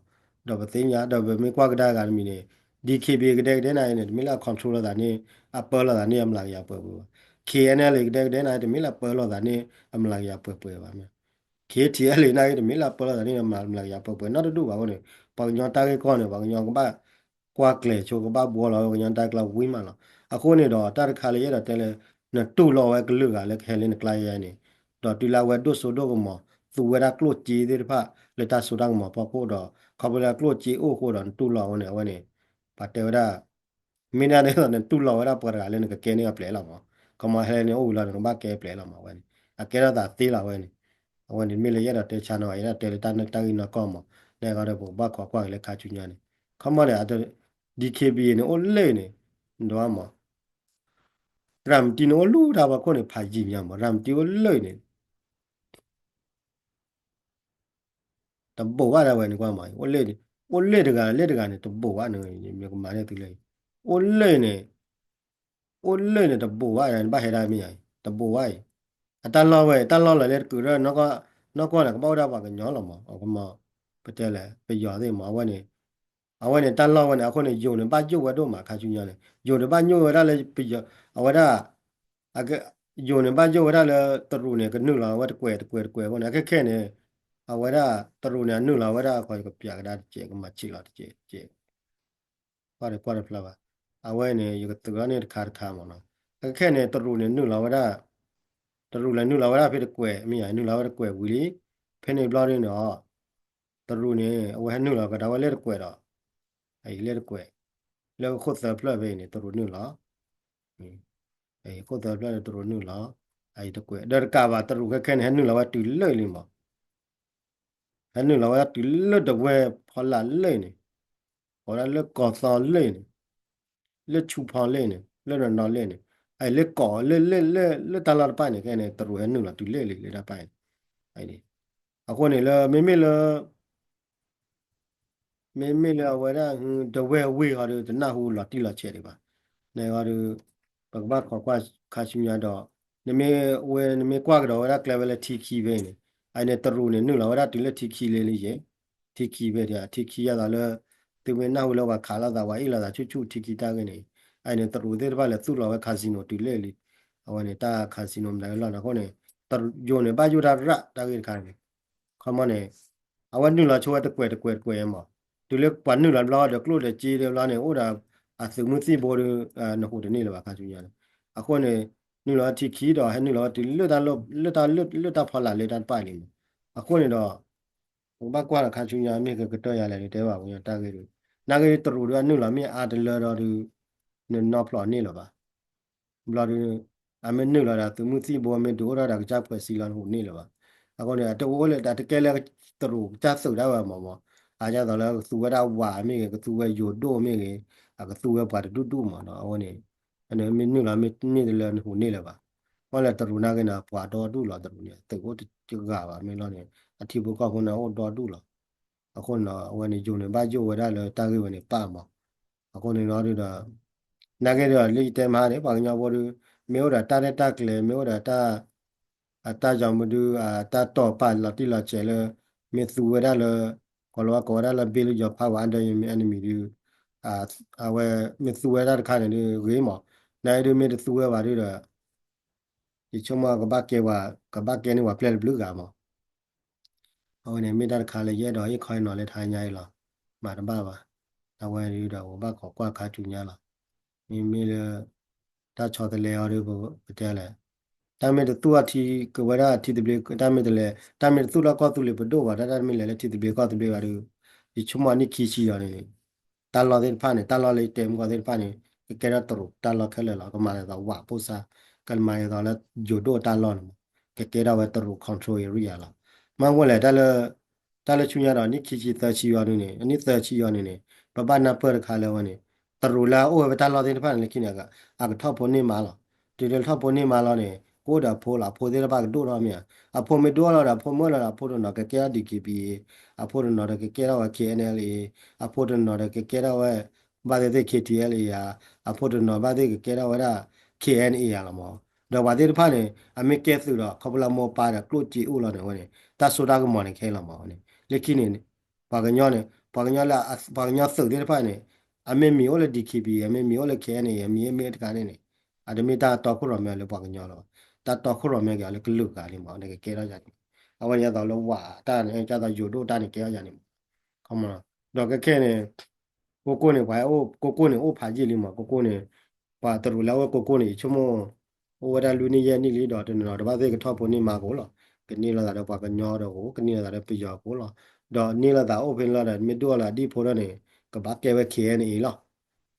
ဒီးပသ့ၣ်ညါ ဒီးပမ့ၢ်ကွၢ်ကဒါဂၤတမံၤန့ၣ် D K B A ကဒဲကဒဲန့ၣ်အံၤန့ၣ် တမ့ၢ်လၢအ control လိာ်သးန့ၣ် အပၢလီၤသးန့ၣ် အမျးကယၤပှဲၤပှဲၤဘၣ်. K N L A ကဒဲကဒဲန့ၣ် တမ့ၢ်လၢအပၢလီၤသးန့ၣ် အမျးကယၤပှဲၤပှဲၤဘၣ် မ့ၢ် K T L A န့ၣ် တမ့ၢ်လၢအပၢလီၤသးန့ၣ် အမျးကယၤပှဲၤပှဲၤနီတဒူၣ်ဘၣ်အဃိန့ၣ် ပှၤကညီတၢ်ဂ့ၢ်ကီန့ၣ် ပှၤကညီကဘၣ်ကွၢ်ကျဲၤဆိ ကဘၣ်ဘှီလီၤဝဲပှၤကညီတၢ်ကျါဝံၤမးလီၤ. အဃိန့ၣ်ဒီး တၢ်တခါလၢယအဲၣ်ဒိးတဲလၢ နတူၢ်လိာ်ဝဲကလုာ်ဂၤလၢကဟဲလၢနကျါယဲန့ၣ် ဒီးတုၤလၢအဝဲဒိၣ်စိဒိၣ်ကမီၤ သူဝဲဒၣ်ကျိၣ်စ့သ့ၣ်တဖၣ် လၢတၢ်စိတၢ်ကမီၤဖီခိၣ်ဒီး ခီဖျိလၢကျိၣ်စ့အိၣ်အဃိဒီး နတူၢ်လိာ်အဃိန့ၣ် အဝဲန့ၣ် ပှၤတဲဝဲဒၣ် မ့ၢ်ဒ်န့ၣ်ဒီး နတူၢ်လိာ်ဝဲဒၣ်ပှၤတဂၤလၢနကကဲန့ၢ်အပျဲၢ်လီၤမး. ခီမီဟဲလၢန့ၣ်အိၣ်ဝံၤလီၤ နကဘၣ်ကဲပျဲၢ်လီၤမး အဝဲန့ၣ် အကဲထီၣ်သးသ့လီၤ အဝဲန့ၣ်. အဝဲန့ၣ်မ့ၢ်လၢယအဲၣ်ဒိးတဲဆါနီၤ ယအဲၣ်ဒိးတဲလၢတၢ်ဂ့ၢ်နီၢ်ကီၢ်မး နဲဃီဒီး ပကဘၣ်ခိးကွၢ်က့ၤလၢခါဆူညါန့ၣ် ခီမီန့ၣ် D K B A န့ၣ် အိၣ်လၢန့ၣ် နဒွးမး ရၤမတံန့ၣ် အိၣ်လူၢ်တၢ်ဖီခိၣ်န့ၣ် ဖးယံၤညါမး ရၤမတံအိၣ်လၢန့ၣ် တဘိးဘၣ်ဒၣ်ဝဲန့ၣ်ကွၢ်မး အိၣ်လၢ အိၣ်လၢတဂၤလၢတဂၤန့ၣ် တဘိးဘၣ်န့ၣ် မ့ၢ်ကမၤန့ၢ်သုလၢ အိၣ်လၢန့ၣ် အိၣ်လၢန့ၣ် တဘိးဘၣ် နဘၣ်ဟဲဒၣ်မ့ၢ်ယၤ တဘိးဘၣ်အံၤ အတၢ်လီၢ်ဝဲ တၢ်လီၢ်လီၤလၢတကုးဒီး နီၢ်ကီၢ်န့ၣ် ကဘၣ်အိၣ်ဒၣ်ပှၤကညီလီၤမး အကမီ ပတဲလဲၣ် ပယီၤသ့ၣ်မး အဝဲန့ၣ် အဝဲန့ၣ် တၢ်လီၢ်ဝဲန့ၣ် အဃိန့ၣ် ယိၤန့ၣ် ဘၣ်ယိၣ်ဝဲဒိၣ်မး ခါဆူညါန့ၣ် ယိၤန့ၣ် ဘၣ်ယိၣ်ဝဲဒၣ်လၢပယီၤ အဝဲဒၣ် ယိၤန့ၣ် ဘၣ်ယိၣ်ဝဲဒၣ်လၢ တရူးန့ၣ် ကနုာ်လီၤဝဲတကွဲးတကွဲးတကွဲးအဃိန့ၣ် အခဲခဲန့ၣ် အဝဲဒၣ် တရူးန့ၣ် အနုာ်လီၤဝဲဒၣ် ကပျးကဒါတကဲး ကမၤဆံးလီၤတကဲးတကဲး ကွၢ်ဒီးကွၢ်တဖျါဘၣ် အဝဲန့ၣ် ယကသုးထီၣ်န့ၢ်တခါတခါမးနီၤ အခဲခဲန့ၣ် တရူးန့ၣ် နုာ်လီၤဝဲဒၣ် တရူးလဲၤနုာ်လီၤဝဲဒၣ်ဖဲတကွဲး မ့ၢ်ယၤ နုာ်လီၤဝဲတကွဲးဝံၤလံ ဖဲန့ၣ်ဘျီဒ်န့ၣ်ဒီး တရူးန့ၣ် အဝဲဟဲနုာ်လီၤကဒါဝဲလၢတကွဲးဒီး အအံၤလၢတကွဲး လၢခိၣ်သၢဖျၢၣ်ဖဲအံၤန့ၣ် တရူးနုာ်လီၤ အံၤခိၣ်သၢဖျၢၣ်န့ၣ် တရူးနုာ်လီၤ အအံၤတကွဲး ဒီးတကးဘၣ် တရူးခဲခဲန့ၣ် ဟဲနုာ်လီၤဝဲတုၤလၢလံမး ဟဲနုာ်လီၤဝဲဒၣ်တုၤလၢဒဝဲၢ်ဖီလာ်လၢန့ၣ် အဝဲဒၣ်လၢကီၢ်သီလၢန့ၣ် လၢဆူဖီလၢန့ၣ် လၢနီၢ်နီၢ်လၢန့ၣ် အအံၤလၢကီၢ်လၢလၢလၢလၢတၢ်လီၢ်တဖၣ်န့ၣ် ခဲန့ၣ် တရူးဟဲနုာ်လီၤတုၤလၢလံလၢတၢ်ဖၣ်န့ၣ် အဃိန့ၣ်လၢ မ့မ့ၢ်လၢ မ့မ့ၢ်လၢအဝဲဒၣ် ဒဝဲၢ်ဝ့ၢ်ဃီဒီး တနၢ်ဟူလီၤတံၢ်လီၤဆဲးဒံးဘၣ်. န့ၣ်ဃီဒီး ပကဘၣ်ခိးကွၢ်ခါဆူညါဒီး နမ့ၢ်ဝဲ နမ့ၢ်ကွၢ်ကဒီးဝဲဒၣ်ကျဲဝဲလၢထံခံဖဲအံၤန့ၣ် အန့ၣ်တရူးန့ၣ် နုာ်လီၤဝဲဒၣ်တုၤလၢထံခံလံလံယဲၢ် ထံခံဖဲဒၣ် ထံခံယသးလၢ သုမ့ၢ်နၢ်ဟူလၢပှၤခးလိာ်သး ပှၤအ့ၣ်လိာ်သးဆူၣ်ဆူၣ်ထံခံတၢ်ဂ့ၢ်န့ၣ် အန့ၣ်တရူးသ့ၣ်တဖၣ်လဲၤသူၣ်လီၤဝဲ casino တုၤလၢလံ. အဝဲန့ၣ် တၢ် casino မတၤလီၢ်န့ၣ် အဃိန့ၣ် ယိၤန့ၣ် ဘၣ်ယိၣ်တၢ်ရၣ်တၢ်ဂ့ၢ်တခါန့ၣ် ခီမီန့ၣ် အဝဲနုာ်လီၤဆိဝဲတကွဲးတကွဲးတကွဲးမး တုၤလၢပှၤနုာ်လီၤဘျီဒီးကျိၣ်ဒီးစ့ဒီးဘျီန့ၣ် အိၣ်ဒီးအသုးမုၢ်သံၣ်ဘိဒီး နဟူးတန့ၢ်လၢၤဘၣ်ခါဆူညါန့ၣ် အဃိန့ၣ် နုာ်လီၤထံခံဒီး ဟဲနုာ်လီၤဝဲတုၤလၢ လၢတၢ်လၢတၢ်ဖီလာ်လၢတၢ်တဖၣ်လံမး အဃိန့ၣ်ဒီး ပကဘၣ်ကွၢ်ဒီးခါဆူညါ မ့ၢ်ကကတၢၢ်ယၤလဲၣ် တဲဘၣ်ပှၤကညီတၢ်ဂ့ၢ်ဒီး နာ်ဂ့ၢ်တရူးဒီးအနုာ်လီၤမ့ၢ်အါတလၢဒီးဒီး နနီၢ်ဖျိးန့ၢ်လၢၤဘၣ် ဘျီဒီး အမ့ၢ်နုာ်လီၤဒီးသုးမုၢ်သံၣ်ဘိ မ့ၢ်ဒုးအိၣ်ထီၣ်ဒီးကစၢ်ဖှဲးစံလီၤ နဟူးန့ၢ်လၢၤဘၣ်. အဃိန့ၣ် အတအိၣ်လၢ အတကဲလၢတရူးကစၢ်သုးဒၣ်ဝဲမးမး အဒ်သိးလၢကသူဝဲဒၣ်ဝးမ့ၢ်ဂ့ၤ ကသူဝဲယိၤဒိၣ်မ့ၢ်ဂ့ၤ အကသူဝဲပှၤတဒူၣ်ဒူၣ်မးနီၤ အဝဲန့ၣ် မ့ၢ်နုာ်လီၤမ့ၢ်တလၢနဟူးန့ၢ်လၢၤဘၣ်. ဘၣ်လၢတရူးနာ်ဂ့ၤန့ၣ် ပှၤဒီဒူၣ်လီၤ တရူးန့ၣ် သုးအိၣ်တဂၤဘၣ်မ့ၢ်လီၤန့ၣ် အထံဖိကီၢ်ဖိန့ၣ်အိၣ်ဒီဒူၣ်လီၤ. အဃိန့ၣ်ဒီး အဝဲန့ၣ် ယိၤန့ၣ် ဘၣ်ယိၣ်ဝဲဒၣ်လၢတၢ်ဂ့ၢ်ဝဲန့ၣ်ပၢ်မး. အဃိန့ၣ်ဒီး နာ်က့ဒီး လၢယတဲမဟါန့ၣ် ပှၤကညီဖိဒီး မ့ၢ်အိၣ်ဒီးတၢ်ရဲၣ်တၢ်ကျဲၤ မ့ၢ်အိၣ်ဒီးတၢ် အတၢ်ယီၤမဒု အတၢ်တိာ်ပာ်လီၤတံၢ်လီၤဆဲးလၢ မ့ၢ်သူဝဲဒၣ်လၢ ကိးလီၤဝဲကိးဝဲဒၣ်လၢ build your power under your enemy ဒု အဝဲမ့ၢ်သူဝဲဒၣ်တခါန့ၣ်ဒု ဂ့ၤမး, နာ်က့ဒု မ့ၢ်တသူဝဲဘၣ်ဒုဒီး ယဆိကမိၣ်ကဘၣ်ကဲပှၤ ကဘၣ်ကဲန့ၢ်ပှၤပျဲၢ်တဘျုးဂၤမး. အဝဲန့ၣ်မ့ၢ်တၢ်တခါလၢယအဲၣ်ဒိးဟ့ၣ်ခီဟ့ၣ်နီၤလၢတဟါညါအံၤလီၤ. မၤတဘၣ်ဘၣ်. အဝဲဒုဒီး ပဘၣ်ကိးကွၢ်ခါဆူညါလီၤ. မ့မ့ၢ်လၢ တၢ်ဆီတလဲအီၤဒု ပတဲလဲၣ်, တၢ်မ့ၢ်တသူၣ်အထံကဝဲဒၣ်ထံသဘျ့ တၢ်မ့ၢ်တလဲၤ တၢ်မ့ၢ်တသူၣ်ထီၣ်ကီၢ်သူလ့ၤပဒိၣ်ဘၣ် တၢ်တၢ်မ့ၢ်လဲၤလၢထံသဘျ့ကီၢ်သဘျ့ဘၣ်ဒု ယဆိကမိၣ်နံၣ်ခံဆံအီၤန့ၣ် တၢ်လီၢ်သ့ၣ်တဖၣ်န့ၣ် တၢ်လီၢ်လၢယတဲမုၢ်ကီၢ်သ့ၣ်တဖၣ်န့ၣ် ကကဲထီၣ်တရူးတၢ်လီၢ်ခဲလၢာ်လီၤ. ကမၤဒ်သိးဝးဖိစါ ကမၤဒ်သိးလၢယိၤဒိၣ်တၢ်လီၢ်န့ၣ်မး ကကဲထီၣ်ဝဲတရူး control area လီၤ. မ့ၢ်ဝဲလဲၣ် တၢ်လၢဆူညါဒီးနံၣ်ခံဆံသၢဆံအီၤန့ၣ် အနံၣ်သၢဆံအီၤန့ၣ်န့ၣ် ပဘၣ်နၢ်ပၢၢ်တခါလၢဝဲန့ၣ် တရူးလၢအအိၣ်ဝဲဖဲတၢ်လီၢ်သ့ၣ်တဖၣ်န့ၣ်လၢခံန့ၣ် အကထီၣ်ဖိန့ၢ်မါလီၤ. တုၤလၢထီၣ်ဖိန့ၢ်မါလီၤန့ၣ် ကအိၣ်ဒီးအဖိလီၤ. အဖိသ့ၣ်တဖၣ်ကဒိၣ်ထီၣ်မ့ၢ်ဧါ, အဖိမ့ၢ်ဒိၣ်လီၤဒီး အဖိမုၣ်လီၤဒီး အဖိတနီၤကကဲထီၣ် D K B A, အဖိတနီၤဒီးကကဲထီၣ်ဝဲ K N L A, အဖိတနီၤဒီးကကဲထီၣ်ဝဲ ဘၣ်သ့ၣ်သ့ၣ် K T L A ဧါ, အဖိတနီၤဘၣ်သ့ၣ်ကကဲထီၣ်ဝဲဒၣ် K N A ဧါလီၤမး. ဒီးပှၤသ့ၣ်တဖၣ်န့ၣ် အမ့ၢ်ကဲသုးဒီး ခီဖျိလၢမိၢ်ပၢ်ဒီးကျိၣ်စ့အိၣ်လီၤန့ၣ်ဝဲန့ၣ် တၢ်စိတၢ်ကမီၤန့ၣ်ခဲလီၤမးန့ၣ် လၢခံန့ၣ် ပှၤကညီန့ၣ် ပှၤကညီလၢ ပှၤကညီသုးသ့ၣ်တဖၣ်န့ၣ် အမ့ၢ်မံၤအိၣ်လၢ D K B A အမ့ၢ်မံၤအိၣ်လၢ K N A အမံၤမ့ၢ်တခါန့ၣ်န့ၣ် အတမ့ၢ်တၢ်တီခိၣ်ရိၣ်မဲလၢပှၤကညီလီၤ. တၢ်တီခိၣ်ရိၣ်မဲက့ၤအီၤလၢကလုာ်ဂၤန့ၣ်မး နကကဲထီၣ်ယၤန့ၣ် အဝဲန့ၣ်အသိးလၢဝးတၢ်န့ၣ် ကသိးယိၤဒိၣ်တၢ်န့ၣ်ကဲထီၣ်ယၤန့ၣ်မး ဒီးခဲခဲန့ၣ် ကိကိၢ်န့ၣ် ပှၤဟဲအိၣ် ကိကိၢ်န့ၣ် အိၣ်ဖးယံာ်လံမး ကိကိၢ်န့ၣ် ပှၤတရူးလၢအအိၣ်ကိကိၢ်န့ၣ် ယဆိကမိၣ် အိၣ်ဝဲဒၣ်လွံၢ်နံၣ်ယဲၢ်နံၣ်လံ ဒီးတနီၤတဘၣ်သ့ၣ်ကထီၣ်ဖိန့ၢ်မါကအိၣ်လီၤ. ကန့ၢ်လိာ်သးဒီးပှၤကညီဒီးကအိၣ် ကန့ၢ်လိာ်သးဒီးပယီၤကအိၣ်လီၤ. ဒီးန့ၢ်လိာ်သးအိၣ်ဖဲန့ၣ်လီၤဒီး မ့ၢ်ဒိၣ်လီၤအဒံၣ်ဖိထီၣ်န့ၣ် ကဘၣ်ကဲဝဲ K N A လီၤ.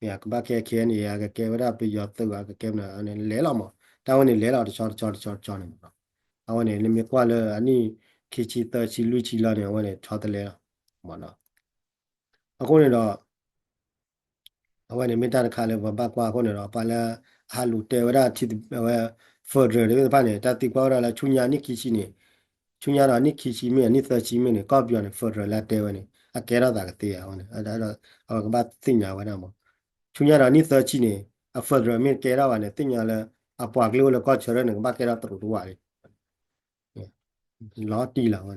မ့ၢ်ကဘၣ်ကဲ K N A ဧါ ကကဲဝဲဒၣ်ပယီၤသုးဧါ ကကဲမနုၤန့ၣ် လဲၤလီၤမး တၢ်ဝဲန့ၣ်လဲၤလီၤတဆီတဆီတဆီတဆီန့ၣ်မး အဝဲန့ၣ် နမ့ၢ်ကွၢ်လၢအနံၣ်ခံဆံသၢဆံလွံၢ်ဆံလီၤန့ၣ် အဝဲန့ၣ်ဆီတလဲလီၤ မး အဃိန့ၣ်ဒီး အဝဲန့ၣ်မ့ၢ်တၢ်တခါလၢပဘၣ်ကွၢ်အဃိန့ၣ်ဒီး ပှၤလၢအဟးလူၤတဲဝဲဒၣ်ထံ အဝဲ federal သ့ၣ်တဖၣ်န့ၣ် တၢ်သံကွၢ်ဝဲဒၣ်လၢဆူညါနံၣ်ခံဆံန့ၣ် ဆူညါဒီးနံၣ်ခံဆံမ့ၢ် နံၣ်သၢဆံမ့ၢ်န့ၣ် ကီၢ်ပယီၤန့ၣ် federal လၢအတဲဝဲန့ၣ် အကဲထီၣ်သးကသ့ဧါန့ၣ် အဝဲကဘၣ်သ့ၣ်ညါဝဲဒၣ်မး ဆူညါဒီးနံၣ်သၢဆံန့ၣ် အ federal မ့ၢ်ကဲထီၣ်ဘၣ်န့ၣ် သ့ၣ်ညါလၢ အပှၤကျိၣ်အိၣ်လၢကီၢ်ဆၢထၢၣ်န့ၣ် ကဘၣ်ကဲထီၣ်တရူးတဝးလံ လီၤတံၢ်လီၤ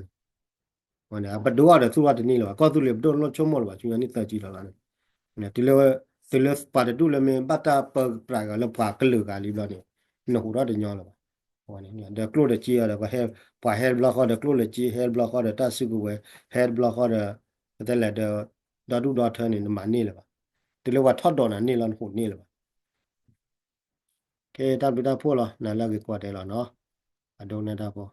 ဝဲန့ၣ် အပဒိၣ်အီၤဒီးသူၣ်ထီၣ်တန့ၢ်လၢၤဘၣ် ကီၢ်သူလ့ၤပဒိၣ်လီၤဆိကမိၣ်လၢၤဘၣ် ဆူညါနံၣ်သၢဆံလီၤလီၤန့ၣ် တုၤလၢ တုၤလၢပှၤတဒူၣ်လၢမ့ၢ်ဘၣ်တၢ်ပၢပြးက့ၤလၢပှၤကလုာ်ဂၤလံဘျီန့ၣ် နဟူးထီၣ်တညီလၢၤဘၣ် ဒီးကျိၣ်ဒီးစ့အီၤဒီး ပှၤဟဲတဘျီဃီဒီးကျိၣ်ဒီးစ့ ဟဲတဘျီဃီဒီးတၢ်စုကဝဲၤ ဟဲတဘျီဃီဒီး ပတဲလဲၣ်ဒီး ဒီဒူၣ်ဒီထၢန့ၣ် နမၤန့ၢ်လၢၤဘၣ် တုၤလၢပှၤထီၣ်ဒိးနၤန့ၢ်လီၤ နဟူးန့ၢ်လၢၤဘၣ် ကဲတၢ်ဘျုးတၢ်ဖှိၣ်လီၤ နၤလၢအဂ့ၤကိးဂၤဒဲးလီၤနီၤ အဒိကနၣ်တၢ်ဖိ